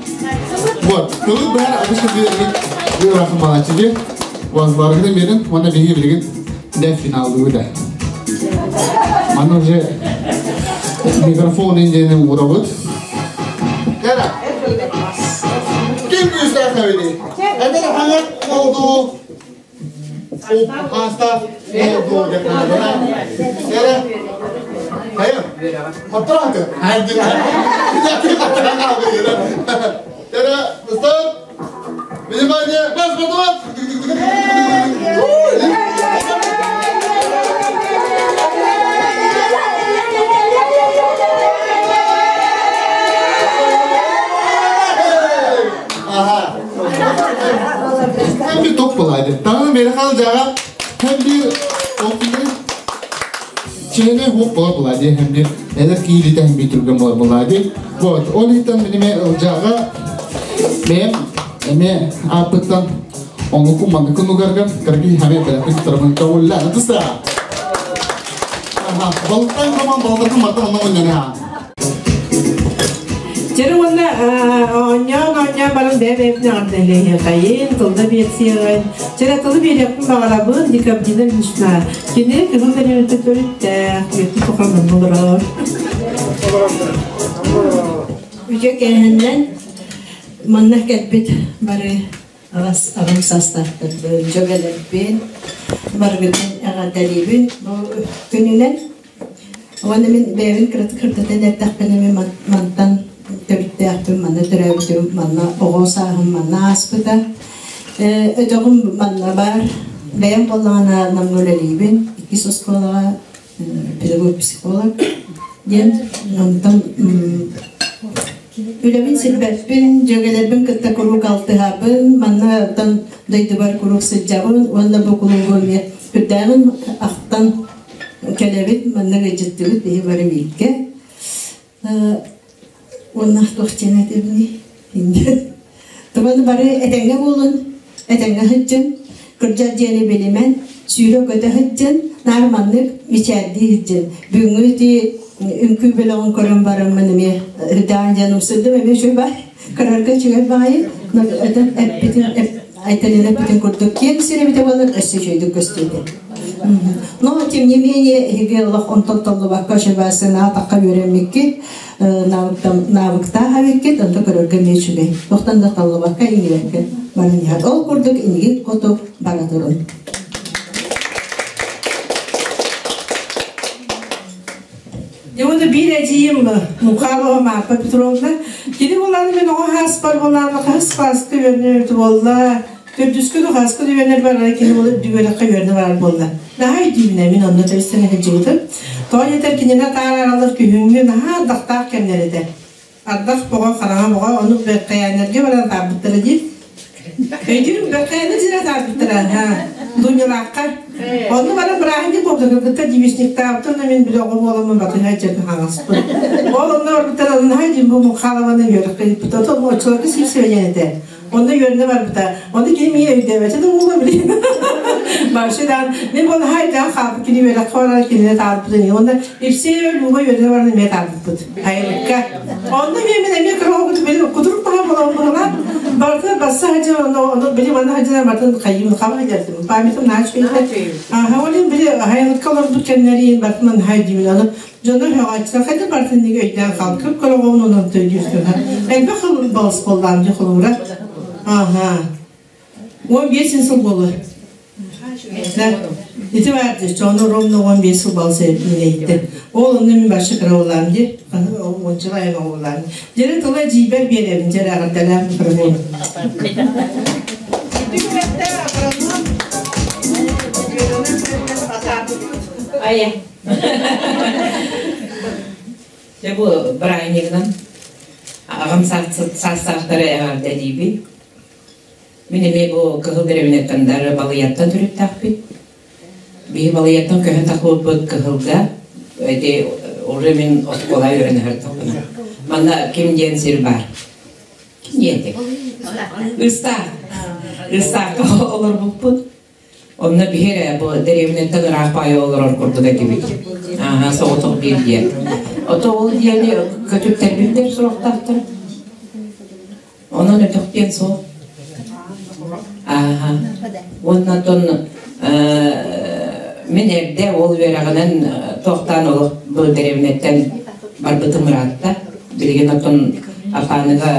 Speaker 7: Вот, тылы баар обычно биир ырахан балачы Вот, барыгын берин, уонна биһиги билигин дэ финаллыы да. Маны уже микрофон индиэни уурабыт. Кара. Ким күүстээх эбитий? Эдэр хаҥар олду Хаста олду деп Кара. Хайа. Хоттораты. Кара, стоп. Внимание, бас, бас, бас. Ага. Hem bir top bulaydı. Tamam beri kalacağı hem bir okulu Çiğne hop bola bulaydı hem bir eler kiyilide hem bir türgen bola bulaydı. Вот, ол иһиттэн миниме ылдьааҕа бэйэм эмиэ ааппыттан оҥукум манныкын угаргам кыргый хаме бэлэппит тарабын кабулла туса. Ага, балыктан роман балдыргын мартан онно онньоне
Speaker 1: Дьэрэ уонна оонньоон оонньоон баран бэйэ-бэйэбитин эҕэрдэлиэххэйин, тылда биэрсиэҕин. Дьэрэ тылы биэриэхпин баҕарабын Декабрина Ильинична. Кини кыһыл дэриэбинэтэ төрүттээх, үйэтин тухары манна олорор.
Speaker 10: Үтүө кээһэннэн манна кэлбит бары аҕам саастаахтарбын, дьүөгэлэрбин, барыгытын эҕэрдэлиибин бу күнүнэн. Уонна мин бэйэбин кыратык кырдатан эрдэхпинэ мин мантан төрүттээхпин, манна төрөөбүтүм, манна оҕо сааһым манна ааспыта. Өтөҕүм манна баар. Бэйэм буоллаҕына Намҥа үлэлиибин, иккис оскуолаҕа педагог-психолог диэн. Онтон үлэбин сирбэппин, дьүөгэлэрбин кытта куруук алтыһабын, манна оттон дойдубар куруук сылдьабын уонна бу кулуубу эмиэ үрдээҕин ахтан кэлэбит, манна ыалдьыттыыбыт биһи бары бииргэ. Уонна туох диэн этэбиний? Туманы бары этэҥҥэ буолун, этэҥҥэ сылдьын, кырдьар диэни билимэн, сүүрэ-көтө сылдьын, наар маннык мичээрдии сылдьын. Бүгүҥҥү ити үҥкүү бөлөҕүн көрөн бараммын эмиэ үрдээн диэн умсырдым эмиэ үчүгэй баай, көрөргө үчүгэй баайы, эппитин Айталина эппитин курдук киэҥ сир эбитэ буоллар өссө үчүгэйдик көстүөтэ. Но тем не менее эһиги олох онтон толлубакка шыбаасына атахха үөрэммиккит, навыктаах эбиккит, онто көрөргө эмиэ үчүгэй. Туохтан да толлубакка иҥнибэккэ баран иһэр. Ол курдук инигит хоту бара турун.
Speaker 1: Дьэ уонна биир эдьиийим Мукалова Марфа Петровна, кини буолааны мин оҕо сааспар буолааны хаһыс класска үөрэнэр буолла. Төрдүскэ да хаска да үөрэнэр барара кини ол үрдүк үөрэххэ үөрэнэ барар буолла. Наһаа өйдүүбүн мин онно тэбистэн сылдьыбытым. Тоҕо диэтэр кинини атаараралар күһүҥҥү наһаа ардахтаах кэмнэр этэ. Ардах боҕо, хараҥа боҕо, ону Бэркэйээннэргэ баран атаарбыттара дии. Өйдүүр Бэркэйээннэр сирэ атаарбыттара, Дунялаахха. Онно баран бырааһынньык буолбута кыргыттар девичниктаабытын да мин били оҕо буоламмын батыһа дьэ хаҥаспын. Ол онно барбыттар наһаа дьин бу Мухалованы үөрэххэ ыыппыта. Отон оччолорго сип-сибэнэн этэ. Онно үөрэнэ барбыта. Онно кини миигин өйдөөбөтө да буолуо билин. Вообще да мен буол хайдаан хаалбыт кини үөрэххэ барар кинини таарбытын. Онно Евсеева Люба үөрэнэ баран эмиэ таарбыппыт. Хайылыкка. Онно эмиэ мин эмиэ кыра оҕобут били кутурук таһа буолан быһылаан барыта басса хадьан онно ону били манна хадьан бартын хайым хаба хадьартым. Памятым наһаа үчүгэй. Аха ол били хайылыкка олорбут кэмнэрин бартын наһаа дьиибин. Аны Дьоно һөҕөөччүлэр хайда бартынныгы өйдөөн хаал көп көрөҕөҕүн онон төйдүүртүн элбэх балыс буоллаам дьэ холобура ааха 15 сыл буолар да ити баар дии чону ровно 15 сыл балыс эбитин ол онно мин баршы кыра буоллаам дии уонча айан оҕоллаам дьэрэ тыла дьиибэр биэрэбин дьэрэ аҕардалаам микрофон
Speaker 11: Ая. Дьэ бу бырааһынньыгынан аҕам саастаахтары эҕэрдэлиибин. Мин эмиэ бу Кыһыл дэриэбинэттэн дары Балыйаттан төрүттээхпин. Биһи Балыйаттан көһөн тахсыбыппыт Кыһылга. Ити уже мин оскуола үөрэнэ сырыттахпына. Манна ким диэн сир баар. Ким диэн Ыстаах. Ыстаахха олорбуппут. Онно биһи эрэ бу дэриэбинэттэн ыраах баайы олорор курдук этибит. Ааһа соҕотох биир диэн. Ото ол диэни көтүттэрбиттэр суруктаахтар. Онон өтөх диэн суох. Ааһа. Уонна оттон мин эрдэ ол үөрэҕинэн туохтаан олох бу дэриэбинэттэн барбытым ыраатта. Билигин оттон Апааныга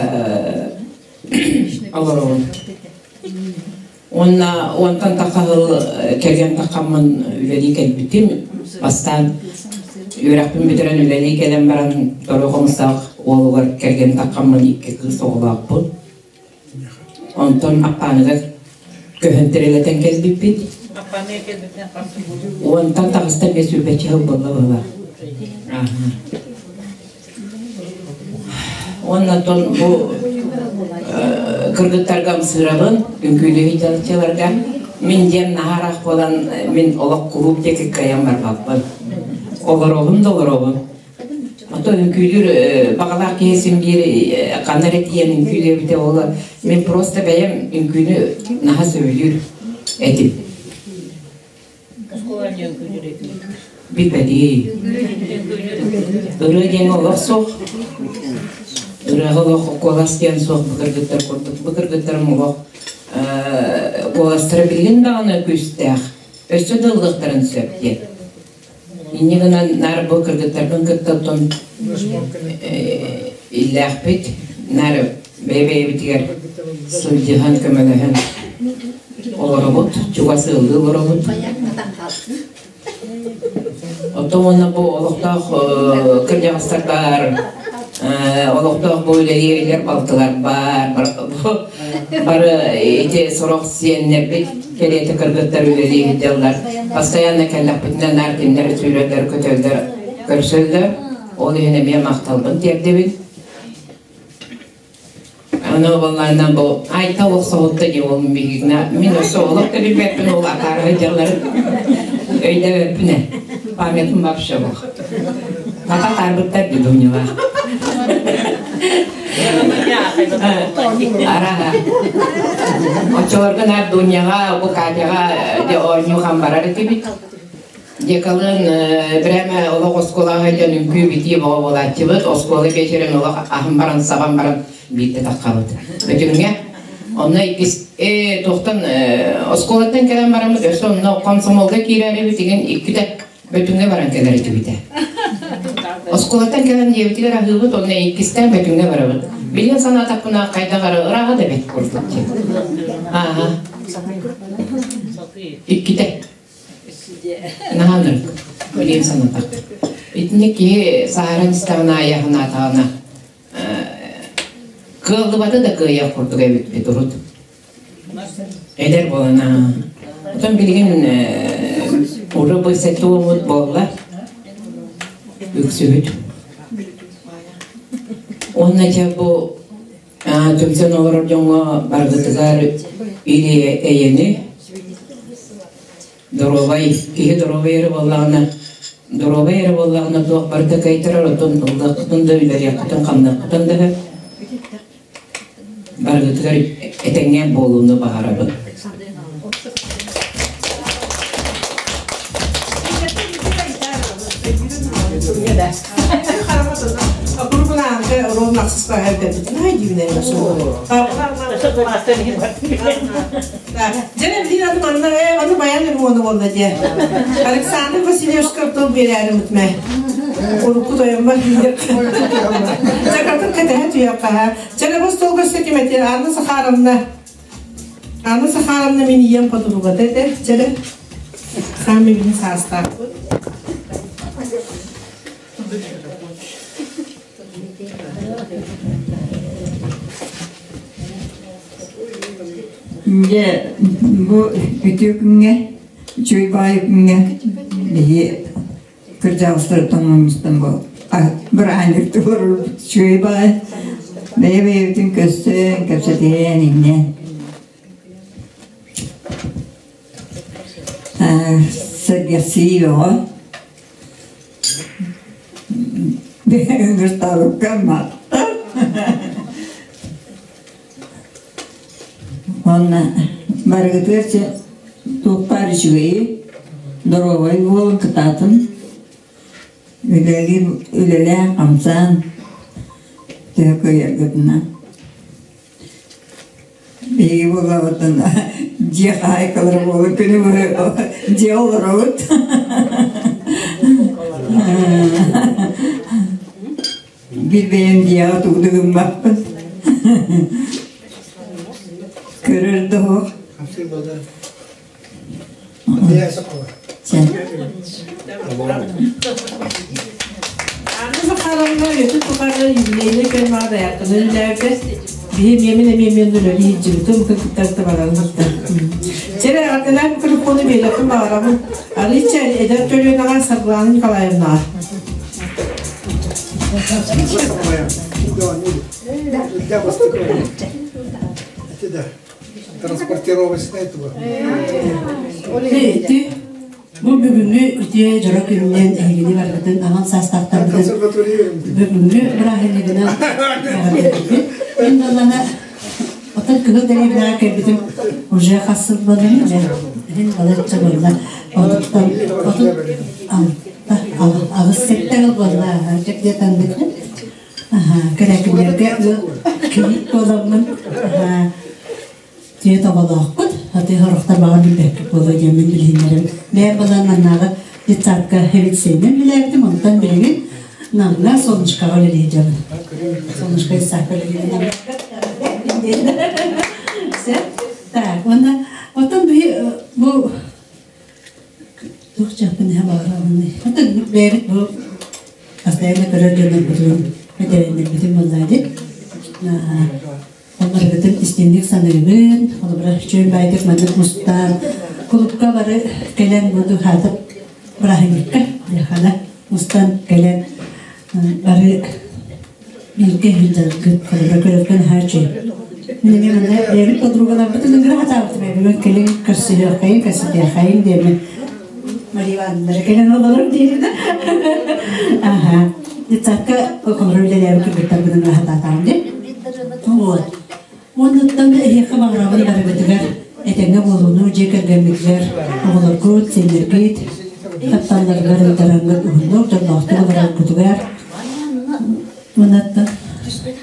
Speaker 11: олоробун. Уонна уонтан тахха сыл кэргэн таххаммын үлэлии кэлбитим. Бастаан үөрэхпин бүтэрэн үлэлии кэлэн баран торо хомустаах уолугар кэргэн таххаммын икки кыыс оҕолоохпун. Онтон Аппааныгар көһөн тирилэтэн кэлбиппит. Уонтан таҕыста эмиэ сүүрбэччэ сыл буолла быһыылаах. Уонна оттон бу кыргыттарга ымсыырабын, үҥкүүлүү дьалчыларга. Мин диэн наһаа буолан мин олох кулууп диэки кыайан барбаппын. Олоробун да олоробун. Оттон үҥкүүлүүр баҕалаах киһи син биир ханна эрэ тиийэн үҥкүүлүөбүтэ буолла. Мин просто бэйэм үҥкүүнү наһаа сөбүлүүр этим. Билбэтии. Ырыа диэн олох суох. Ырыаҕа олох куолас диэн суох бу кыргыттар курдук. Бу кыргыттарым олох куоластара билигин даҕаны күүстээх. Өссө да ыллыахтарын сөп диэн. Инньэ гынан наар бу кыргыттарбын кытта оттон иллээхпит, наар бэйэ-бэйэбитигэр сылдьыһан, көмөлөһөн олоробут, чугас ыаллыы олоробут. Оттон уонна бу олохтоох кырдьаҕастар баар, олохтоох бу үлэлииригэр балтылар баар, бары ити сорох сиэннэрбит кэриэтэ кыргыттар үлэлии сылдьаллар. Постоянно кэллэхпитинэ наар кинилэр сүүрэллэр, көтөллөр, көрсөллөр. Ол иһин эмиэ махталбын тиэрдэбин. Аны буоллаҕына бу Айта олох соһутта дии ол миигинэ. Мин өссө олох да билбэппин ол атаара сылдьалларын өйдөбөппүн ээ. Памятым вообще бох. Хата таарбыттар дии Дунялаах. Араха. Оччолорго наар Дуняҕа, бу Катяҕа дьэ оонньуу хам барар этибит. Декалыын прямо олох оскуолаҕа сылдьан үҥкүү битии бөҕө буолааччыбыт. Оскуола биэчэрин олох аһын баран, сабан баран биирдэ таххабыт. Бөтүҥҥэ. Онно иккис туохтан оскуолаттан кэлэн бараммыт өссө онно комсомолга киирэрибит игин иккитэ Бөтүҥҥэ баран кэлэр этибитэ. Оскуолаттан кэлэн дьиэбитигэр аһыыбыт, онно иккистээн Бөтүҥҥэ барабыт. Билигин санаатахпына хайдах эрэ ырааҕа да эбит курдук диэн. Ааһа. Иккитэ. Наһаа ынырык. Билигин санатах. Итинник киһи сааһыран истэҕин аайы санаатаҕына кыаллыбата да кыайар курдук эбиппит урут. Эдэр буолан Отон билигин уру бу сэтуомут буолла үксүбүт. Уонна дьэ бу түмсэн олорор дьоҥҥо баргытыгар или эйэни доруобай киһи доруобай эрэ буоллаҕына доруобай эрэ буоллаҕына туох барыта кыайтарар оттон ыллыаххытын да үлэлиэххитин хамныаххытын да барыгытыгар этэҥҥэ буолууну баҕарабын.
Speaker 1: Дьэ, билин аны манна аны баян ремону болла дии. Александр Васильевичка тыл биэрээри мутмэ. Урукку тойоммор киирэр. Чакатын кэтэһэ түһүөххэ. Чэ, бу столга сөкүмэти Анна Сахаровна. Анна Сахаровна мин ийэм подругата этэ. Чэ, саамай бини саастаахпыт.
Speaker 12: Дьэ, бу үтүө күҥҥэ, үчүгэй баҕайы күҥҥэ биһи кырдьаҕастартан мунньустан бу бырааһынньык туруорбут үчүгэй баҕайы бэйэ-бэйэбитин көрсөн, кэпсэтиһэн инньэ сэргэхсийии бөҕө Ыҥыртаабыкка махтал. Уонна барыгытыгар чэ туох баар үчүгэйи, доруобай буолун кытаатын, үлэлиир үлэлээн-хамсаан төһө кыайаргытынан. Биһиги буоллаҕытына дьиэ хаһаайкалара буолан күнү быһа дьиэ олоробут. Биир бэйэм дьиэҕэ тугу да гыммаппын. Көрөр да суох.
Speaker 1: Анна Захаровна үйэтин тухары юбилейнай фермаҕа доярканы үлэлээбитэ. Биһи миэмин эмиэ миэн үлэлии илдьибитим, кыргыттар да баран сытта. Чэрэ эҕэрдэлээн микрофону биэриэхпин баҕарабын. Арыыча эдэр көлүөнэҕэ Саргылана Николаевнаҕа.
Speaker 3: Транспортировочная туга.
Speaker 1: Ити бу бүгүҥҥү үтүө дьоро күнүнэн эһигини барыгытын аҕам саастаахтарбытын бүгүҥҥү бырааһынньыгынан эҕэрдэлиибит. Мин буоллаҕына оттон кыһыл дэриэбинэҕэ кэлбитим уже хас сыл буоллун иһин балачча буолла. Отуттан 36 аҕыс сэттэ сыл буолла дьэ Кэрэкилэргэ кийиит буоламмын түөрт оҕолоохпут. Аты сорохтор баҕар билбэккит буолуо диэммин билиһиннэрим. Бэйэм балан маннааҕы детсадка хевиценнэн билээбитим, онтон билигин Намҥа Солнышкаҕа үлэлии сылдьабын. Солнышко детсадка үлэлиибин. Так, уонна оттон бу Туох дьахпын иһэ баҕарабыный? Атын бэйэбит бу постоянно көрөр дьоннорбутун этэриннэрбитин буоллаа дии. Олоргутун истиҥник саныыбын, холобура үчүгэй баайдык маннык мустан, кулупка бары кэлэн бу хаатып бырааһынньыкка яхана мустан кэлэн бары бииргэ сылдьаргыт холобура көрөргө наһаа үчүгэй. Мин эмиэ манна бэйэбит подругаларбытын ыҥыра сатаабытым бүгүн кэлин көрсүһүөххэйин, кэпсэтиэххэйин диэммин Мария Ивановна кэлэн олорор диирин. Аха. Детсадка холобура үлэлээбит кыргыттарбын ыҥыра сатаатаҕым дии. Вот. Уоннаттан эһиэхэ баҕарабын барыгытыгар этэҥҥэ буолууну дьиэ кэргэммитигэр оҕолоргут, сиэннэргит тапталларыгар ыйдараҥҥыт уһуннук, дьоллоохтук олороргутугар уоннаттан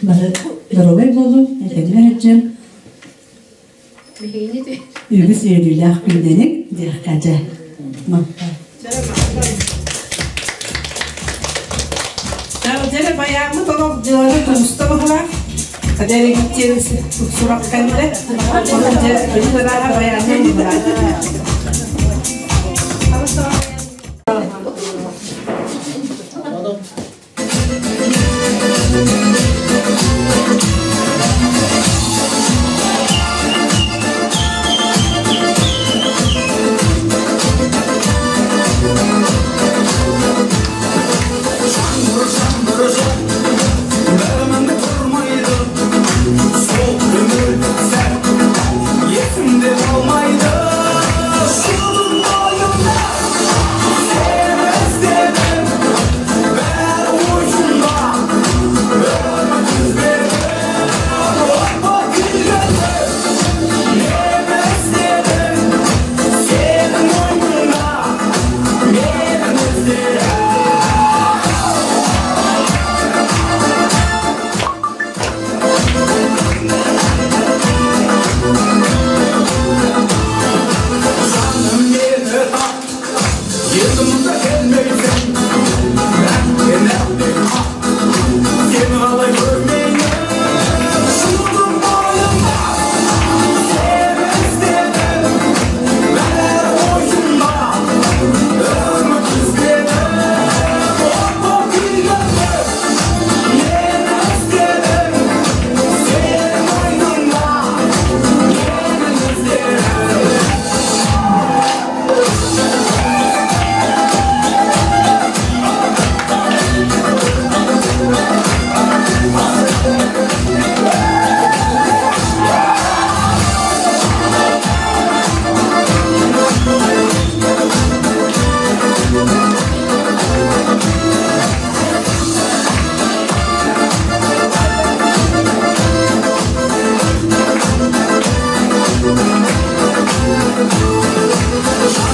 Speaker 1: бары доруобай буолуҥ, этэҥҥэ сылдьыҥ, үгүс үөрүүлээх күннэниҥ диэххэ дьэ. Дьэ баяаммыт олох дьыланы тумуста баһылаах. Кадэригиттиэн сурах кэллэ. Онон дьэ бүтүн арааһа баяаннан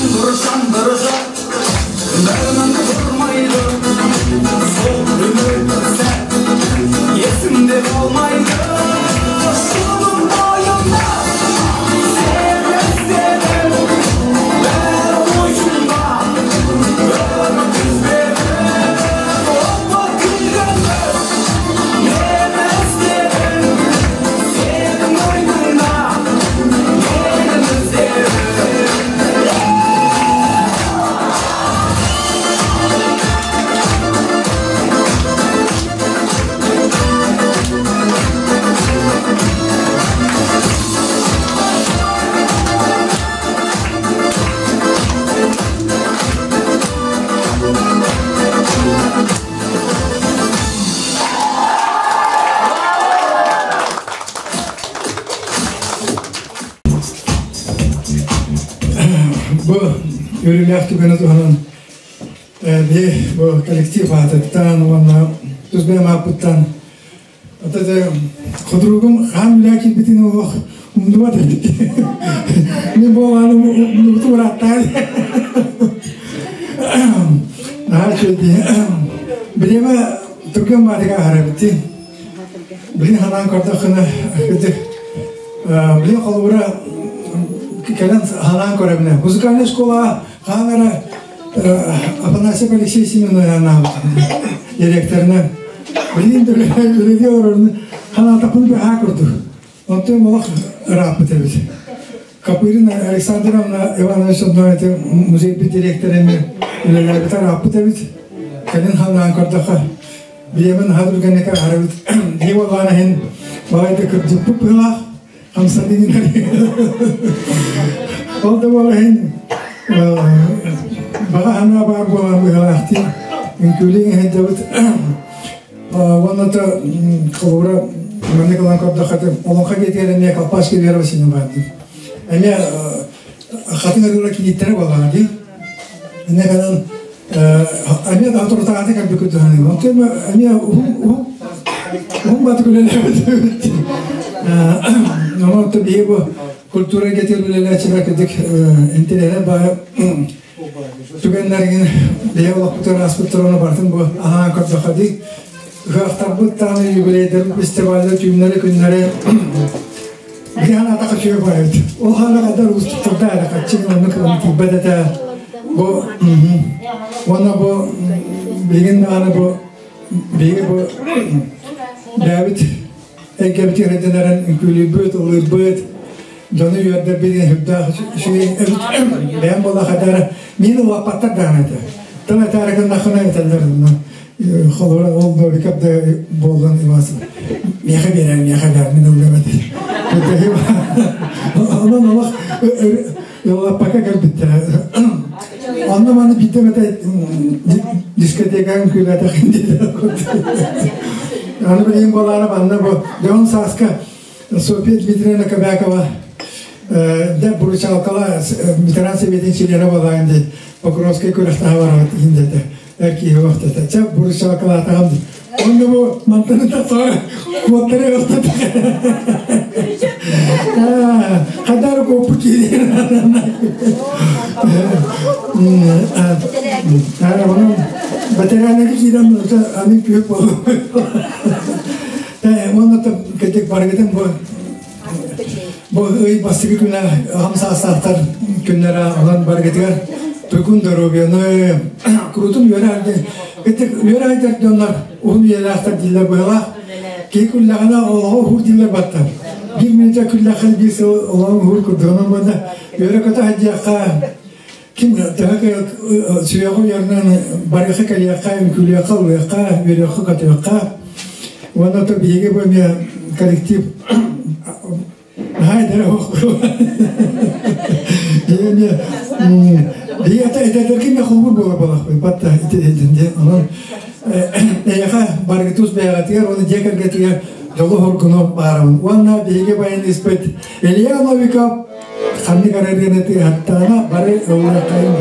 Speaker 2: Бұрышан, бәрінің тұрмайды. Сол үміт сәт есімде қалмайды. Жолым бойында сені іздедім, бәрі ойымда, үміт үзбедім. Опа, күлгенді мені іздедің, сенің мойныңда менің іздеуім.
Speaker 3: Бу үрүлээх түгэнэ туһанан би бу коллектив аатыттан уонна тус бэйэм ааппыттан ата худругум хаан үлэ киирбитин олох умнубат эбит. Мин буолааным умнубутум ырааттаан. Наһаа үчүгэй. Билиэмэ түргэн баатыга аһарабытти. Билин ханаан көрдөххүнэ билин холобура кэлэн ханаан көрөбүнэ. Музыкальная школа хаанара Афанасьев Алексей Семенович директорына билин үлеге орорун ханаатапын быһаа курдук. Онтон олох ырааппыт эбит. Капырин Александровна Иванович онно музей директорын үлелербит ырааппыт эбит. Кэлин ханаан көрдөхө биемин хадырганека арабыт. Диуалаана хин балайда кырдьыппыт быһылаах хамсанын. Ол да буола хин баҕа ханаа баар буолан быһылаахти үҥкүүлүн иһэддэбит. Уонната холобура маннык ылан көрдөххө олоҥхо диэтигэр эмиэ Колпашка Вера Васильевна баар дии. Эмиэ хатыҥ ырыыра киниттэрэ буоллаҕа дии. Инне канан эмиэ да турутааты кэлбиккит туһаныым. Онтон эмиэ уһун уһун батык үлэлээбит. Онон биһи бу культура кетир үлэлээчилэр кырдык интеллигент баайы түгэннэрин бэйэ олохпутугар ааспыттар бартын бу анаан көрдөххө дии. Ыһыахтарбыт даҕаны юбилейдер фестиваллар түүннэри күннэри биһан атака чүө байыт. Ол хаана кадар уустуктарда эрэ хаччы оннук тиийбэт этэ. Бу уонна бу билигин даҕаны бу биһиги бу бэйэбит эйгэбит иһирдэнэрэн үҥкүүлүүбүт, ыллыырбыт, дьону үөрдэрбит үрдээх үчүгэй эбит. Бэйэм буолла хадара мин улааппаттар даҕаны этэ. Тыл этээри гыннаххына этэллэр холобура ол Новиков да буоллун Ивас миэхэ биэрэр, миэхэ биэр, мин ыллыам этэ. Онон олох улааппакка кэлбиттэрэ. Онно маны биирдэ эмэтэ дискотекаҕа үҥкүүлээтэх диэтэ. Аны билигин буолаары манна бу Леон Сааска Софья Дмитриевна Кобякова да буручалкала ветеран советин чилиэнэ буолаан дии Покровскай күрэхтэһэ барабыт иһин диэтэ. Эр киһи вахтата. Чэ буручалкалаатаҕым дии. Онно бу мантан тахсара куоттары ылтата. Хадары куоппут киирин. Онон ветераннары киирэн аны күйүк болу. Уонна кэтик барыгытын бу бу ый бастакы күнэ аҕам саастаахтар күннэрэ онон барыгытыгар тугун доруобуйаны курутун үөрэ итик үөрэ айдар дьоннор уһун үйэлээхтэр дииллэр быһалаах киһи күллэҕинэ олоҕо уһуур дииллэр батта биир мүнүүтэ күллэххэ биир сыл олоҕуҥ уһуур курдук онон уонна үөрэ көтө сылдьыахха ким төһө сүрэҕи уйарынан барыахха кэлиэххэ үҥкүүлүөххэ ыллыахха үөрүөххэ көтүөххэ уонна то биһиги бу эмиэ коллектив наһаа эдэр оһох эмиэ биһиги ата эдэрдэргэ эмиэ холобур буолар буолахпыт батта ити онон эйиэхэ барыгытус бэйэҕитигэр уонна дьиэ кэргэтигэр дьолу-соргуну баарабын уонна биһиги баяниспыт Илья Новиков ханнык арарыаны тыаһаттаҕына бары ыллыаххайын.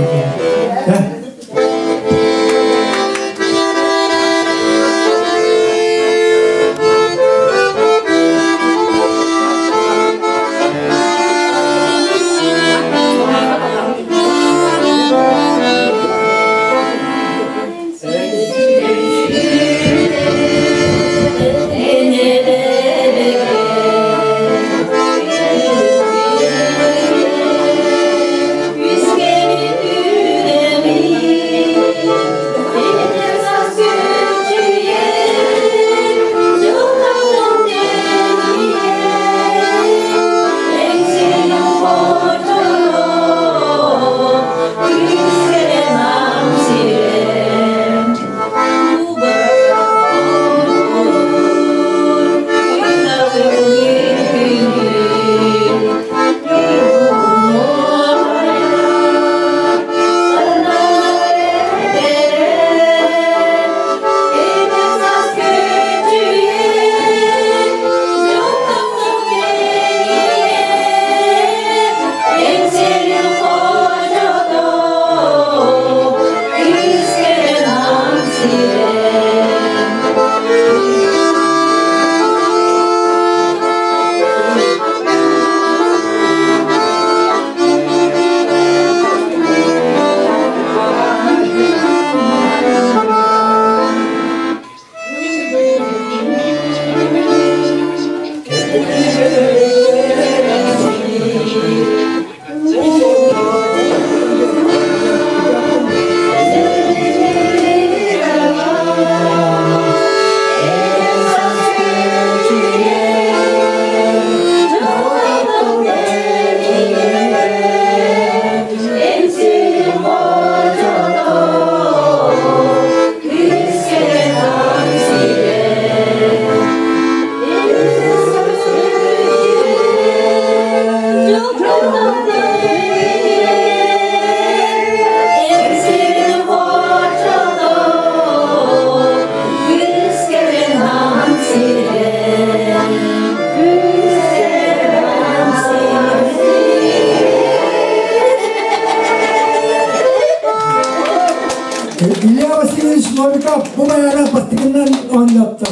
Speaker 3: Илья Васильевич Новиков бу баяна бастыгынан оонньотто.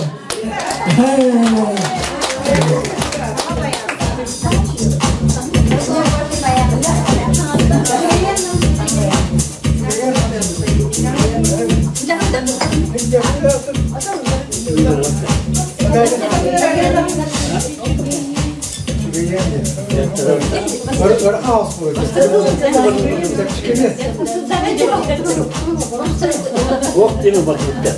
Speaker 9: Ох, тими батырды.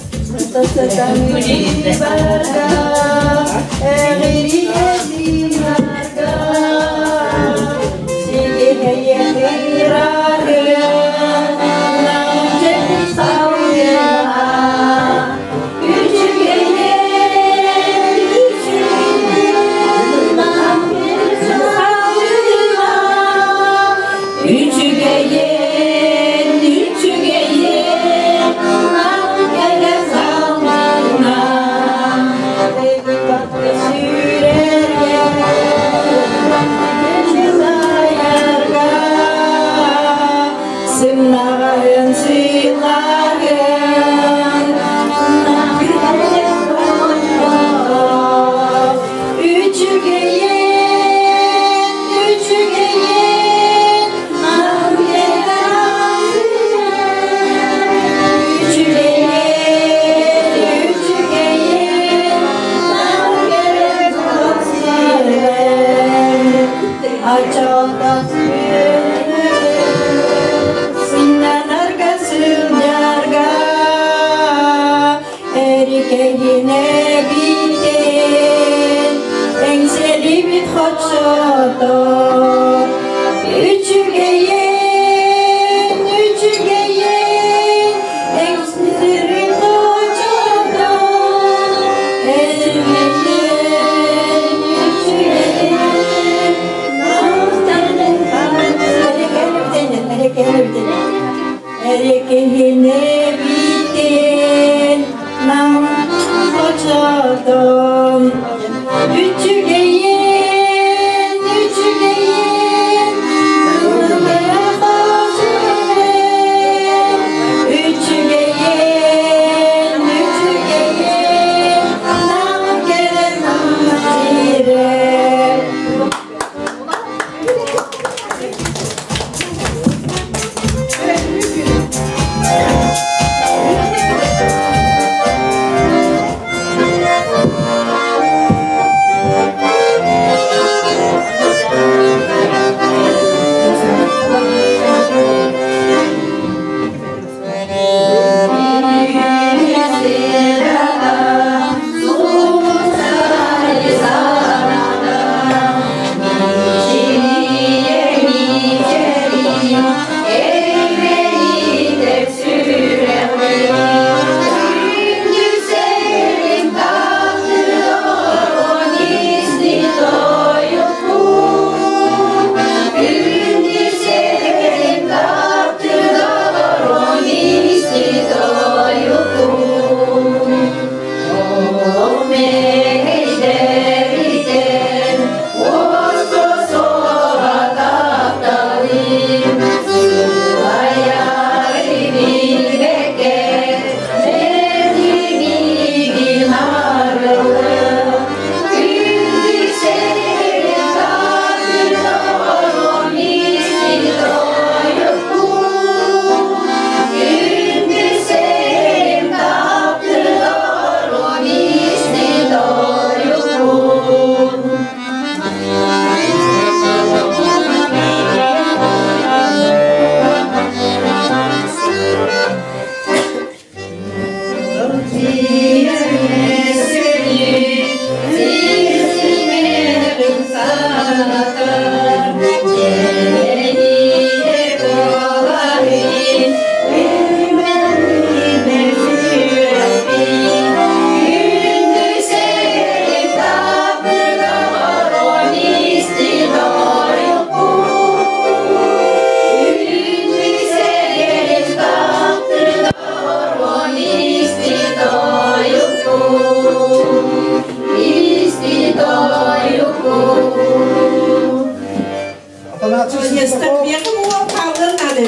Speaker 1: Естер, бияқы буа қалыр нады.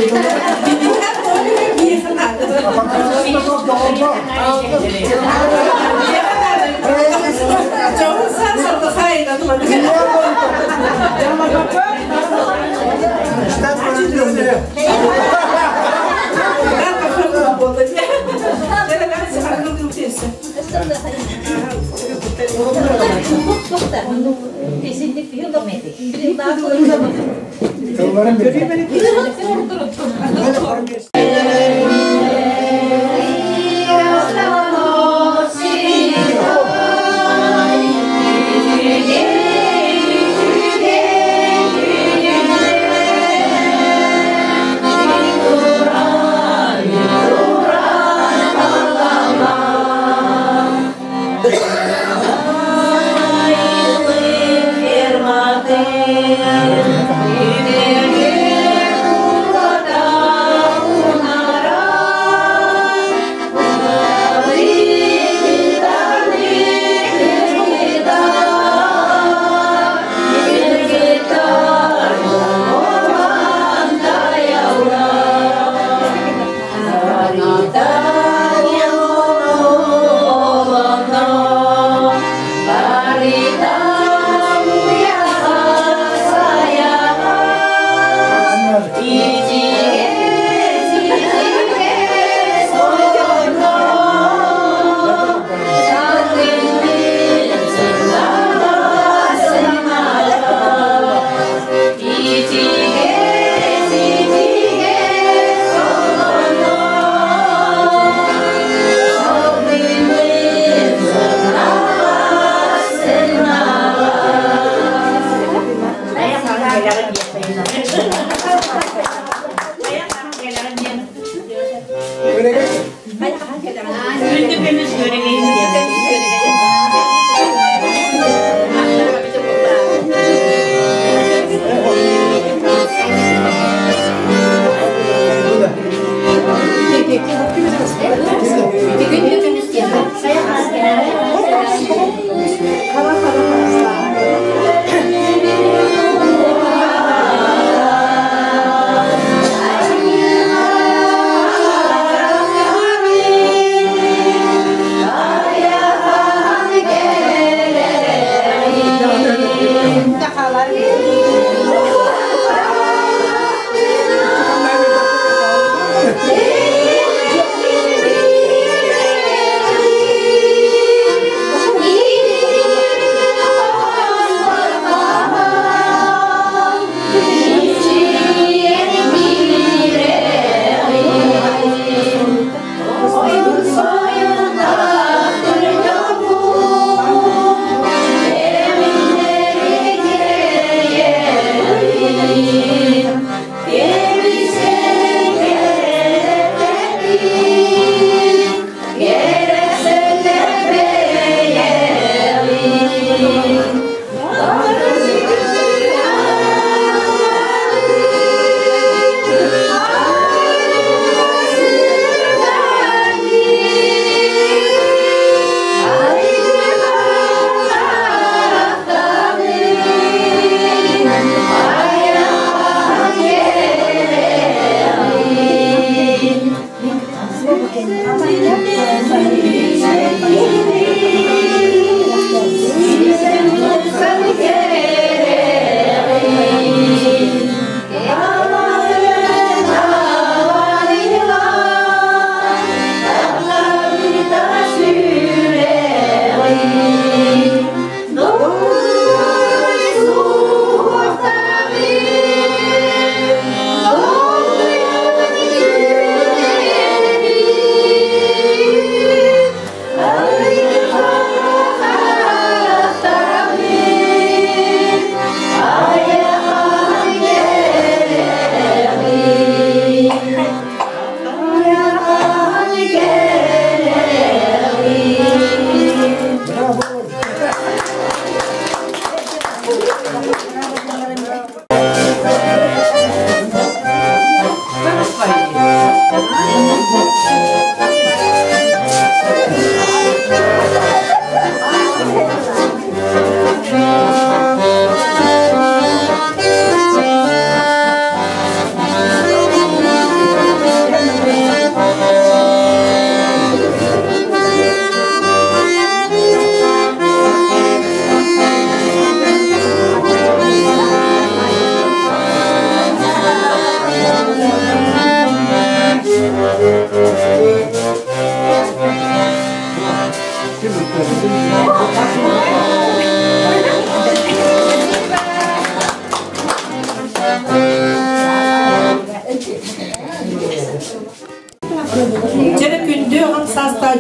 Speaker 1: Биликар болы бияқы нады.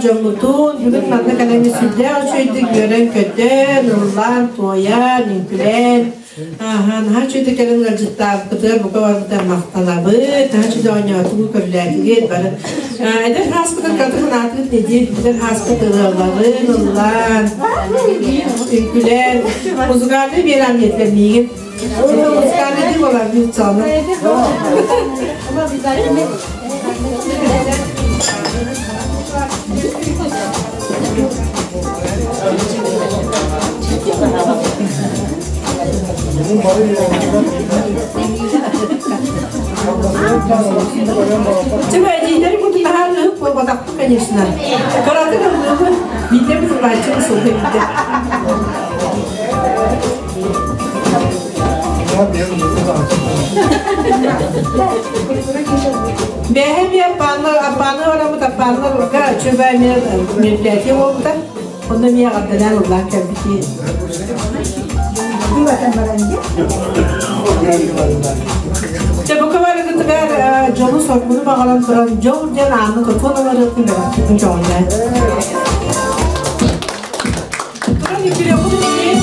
Speaker 1: дьоммутун бүгүн манна кэлэн сүрдээх үчүгэйдик үөрэн-көтөн, ыллаан-туойан, үҥкүлээн, наһаа үчүгэйдик кэлэн ыалдьыттаабыккытыгар бука барбытыгар махтанабыт, наһаа үчүгэй оонньоотугут, көрүлээтигит бары. Эдэр сааспытын кыратык санаатыгыт нэдиэл эдэр сааспыт ырыаларын ыллаан, үҥкүлээн, музыкальный биэрэн диэтилэр миигин. Музыкальный буолар бүтсону. Чего, эдиилери бу наһаа ыһык буолбатахпын, конечно. Кыратык ыллыыбын, биирдэ бытылааччы сылга биирдэ. Бэһэ ми аппааннар, аппааны бараммыт аппааннарга чөбө эмиэ мероприятие буолбута. Онно эмиэ эҕэрдэлээн ыллаан кэлбити. Чэ, бука барыгытыгар дьолу соргуну баҕаран туран дьол диэн ааны тутуон олорыахпын бэлэхпитин көҕүлээн. Туран үтүрүөххүт истиҥ.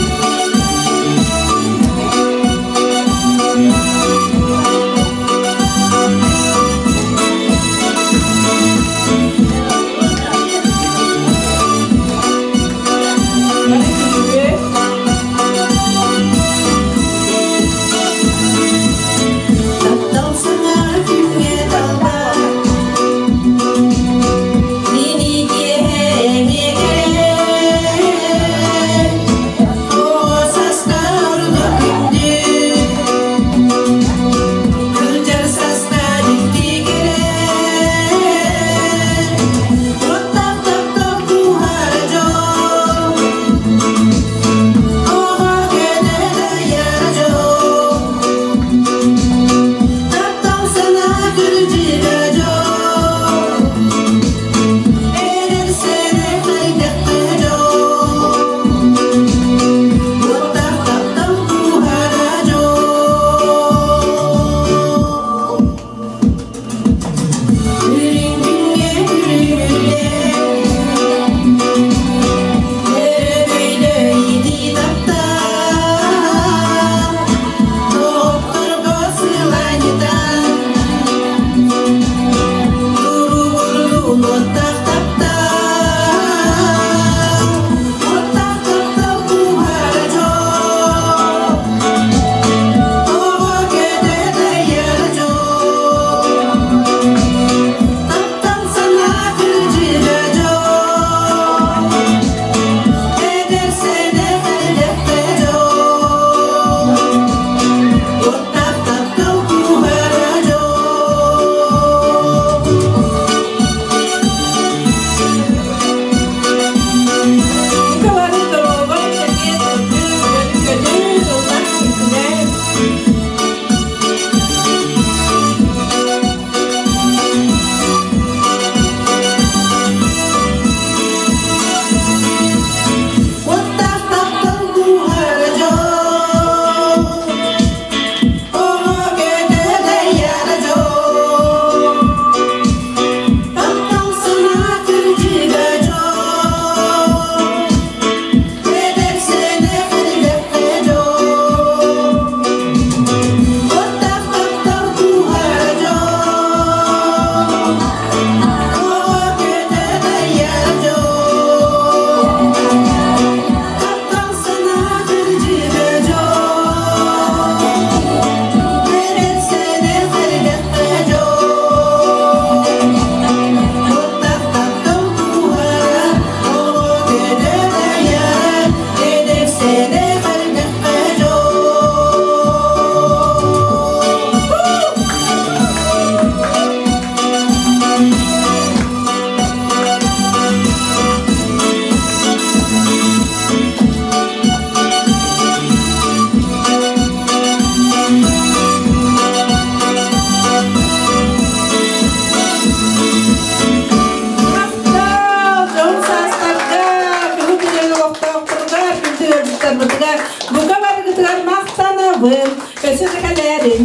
Speaker 1: Бары күлүгү.
Speaker 4: Таптал саҥа күҥҥэ талбар, Мини киэһэ эмиэ кэлэр, Оҕо саста ордук күндү, Кырдьар саста дьикти кэрэ, Оттах таптал кууһар дьол, Оҕо кэлэр айар дьол, Таптал санаа күрдьүгэ дьол, Эдэр сэрэх хайдахта дьол, Уоттаах таптал кууһара дьол. Үрүҥ күҥҥэ күлүмүрдэ, Өрөгөйдө итии таптал, Доҕотторго сылаанньытан, Туругурдун уоттаах таптал, Уоттаах таптал кууһара дьол, Оҕо көтө дайар дьол, Таптал санаа кырдьыга дьол, Эдэр сэнэх элэхтэ дьол, Уоттаах таптал кууһара дьол.
Speaker 1: Бука бары доруобай, чэгиэн, үөрүү-көтүү, ыллаан үҥкүлээн.
Speaker 4: Уоттаах таптал кууһара дьол, Оҕо көтө дайара дьол, Таптал санаа кырдьыга дьол, Эдэр сэнэх элбэххэ дьол, Уоттаах таптал кууһара дьол, Оҕо көтө дайара дьол, Таптал санаа кырдьыга дьол, Эдэр сэнэх элбэххэ дьол, Уоттаах таптал кууһара, оҕо көтө дайара, Эдэр сэнэх элбэххэ дьол.
Speaker 1: Махтал, дьон саастарга, кыһыл билэн олохтоохторугар, күндү ыалдьыттарбытыгар, бука барыгытыгар махтанабын. Өссө да кэлээрин.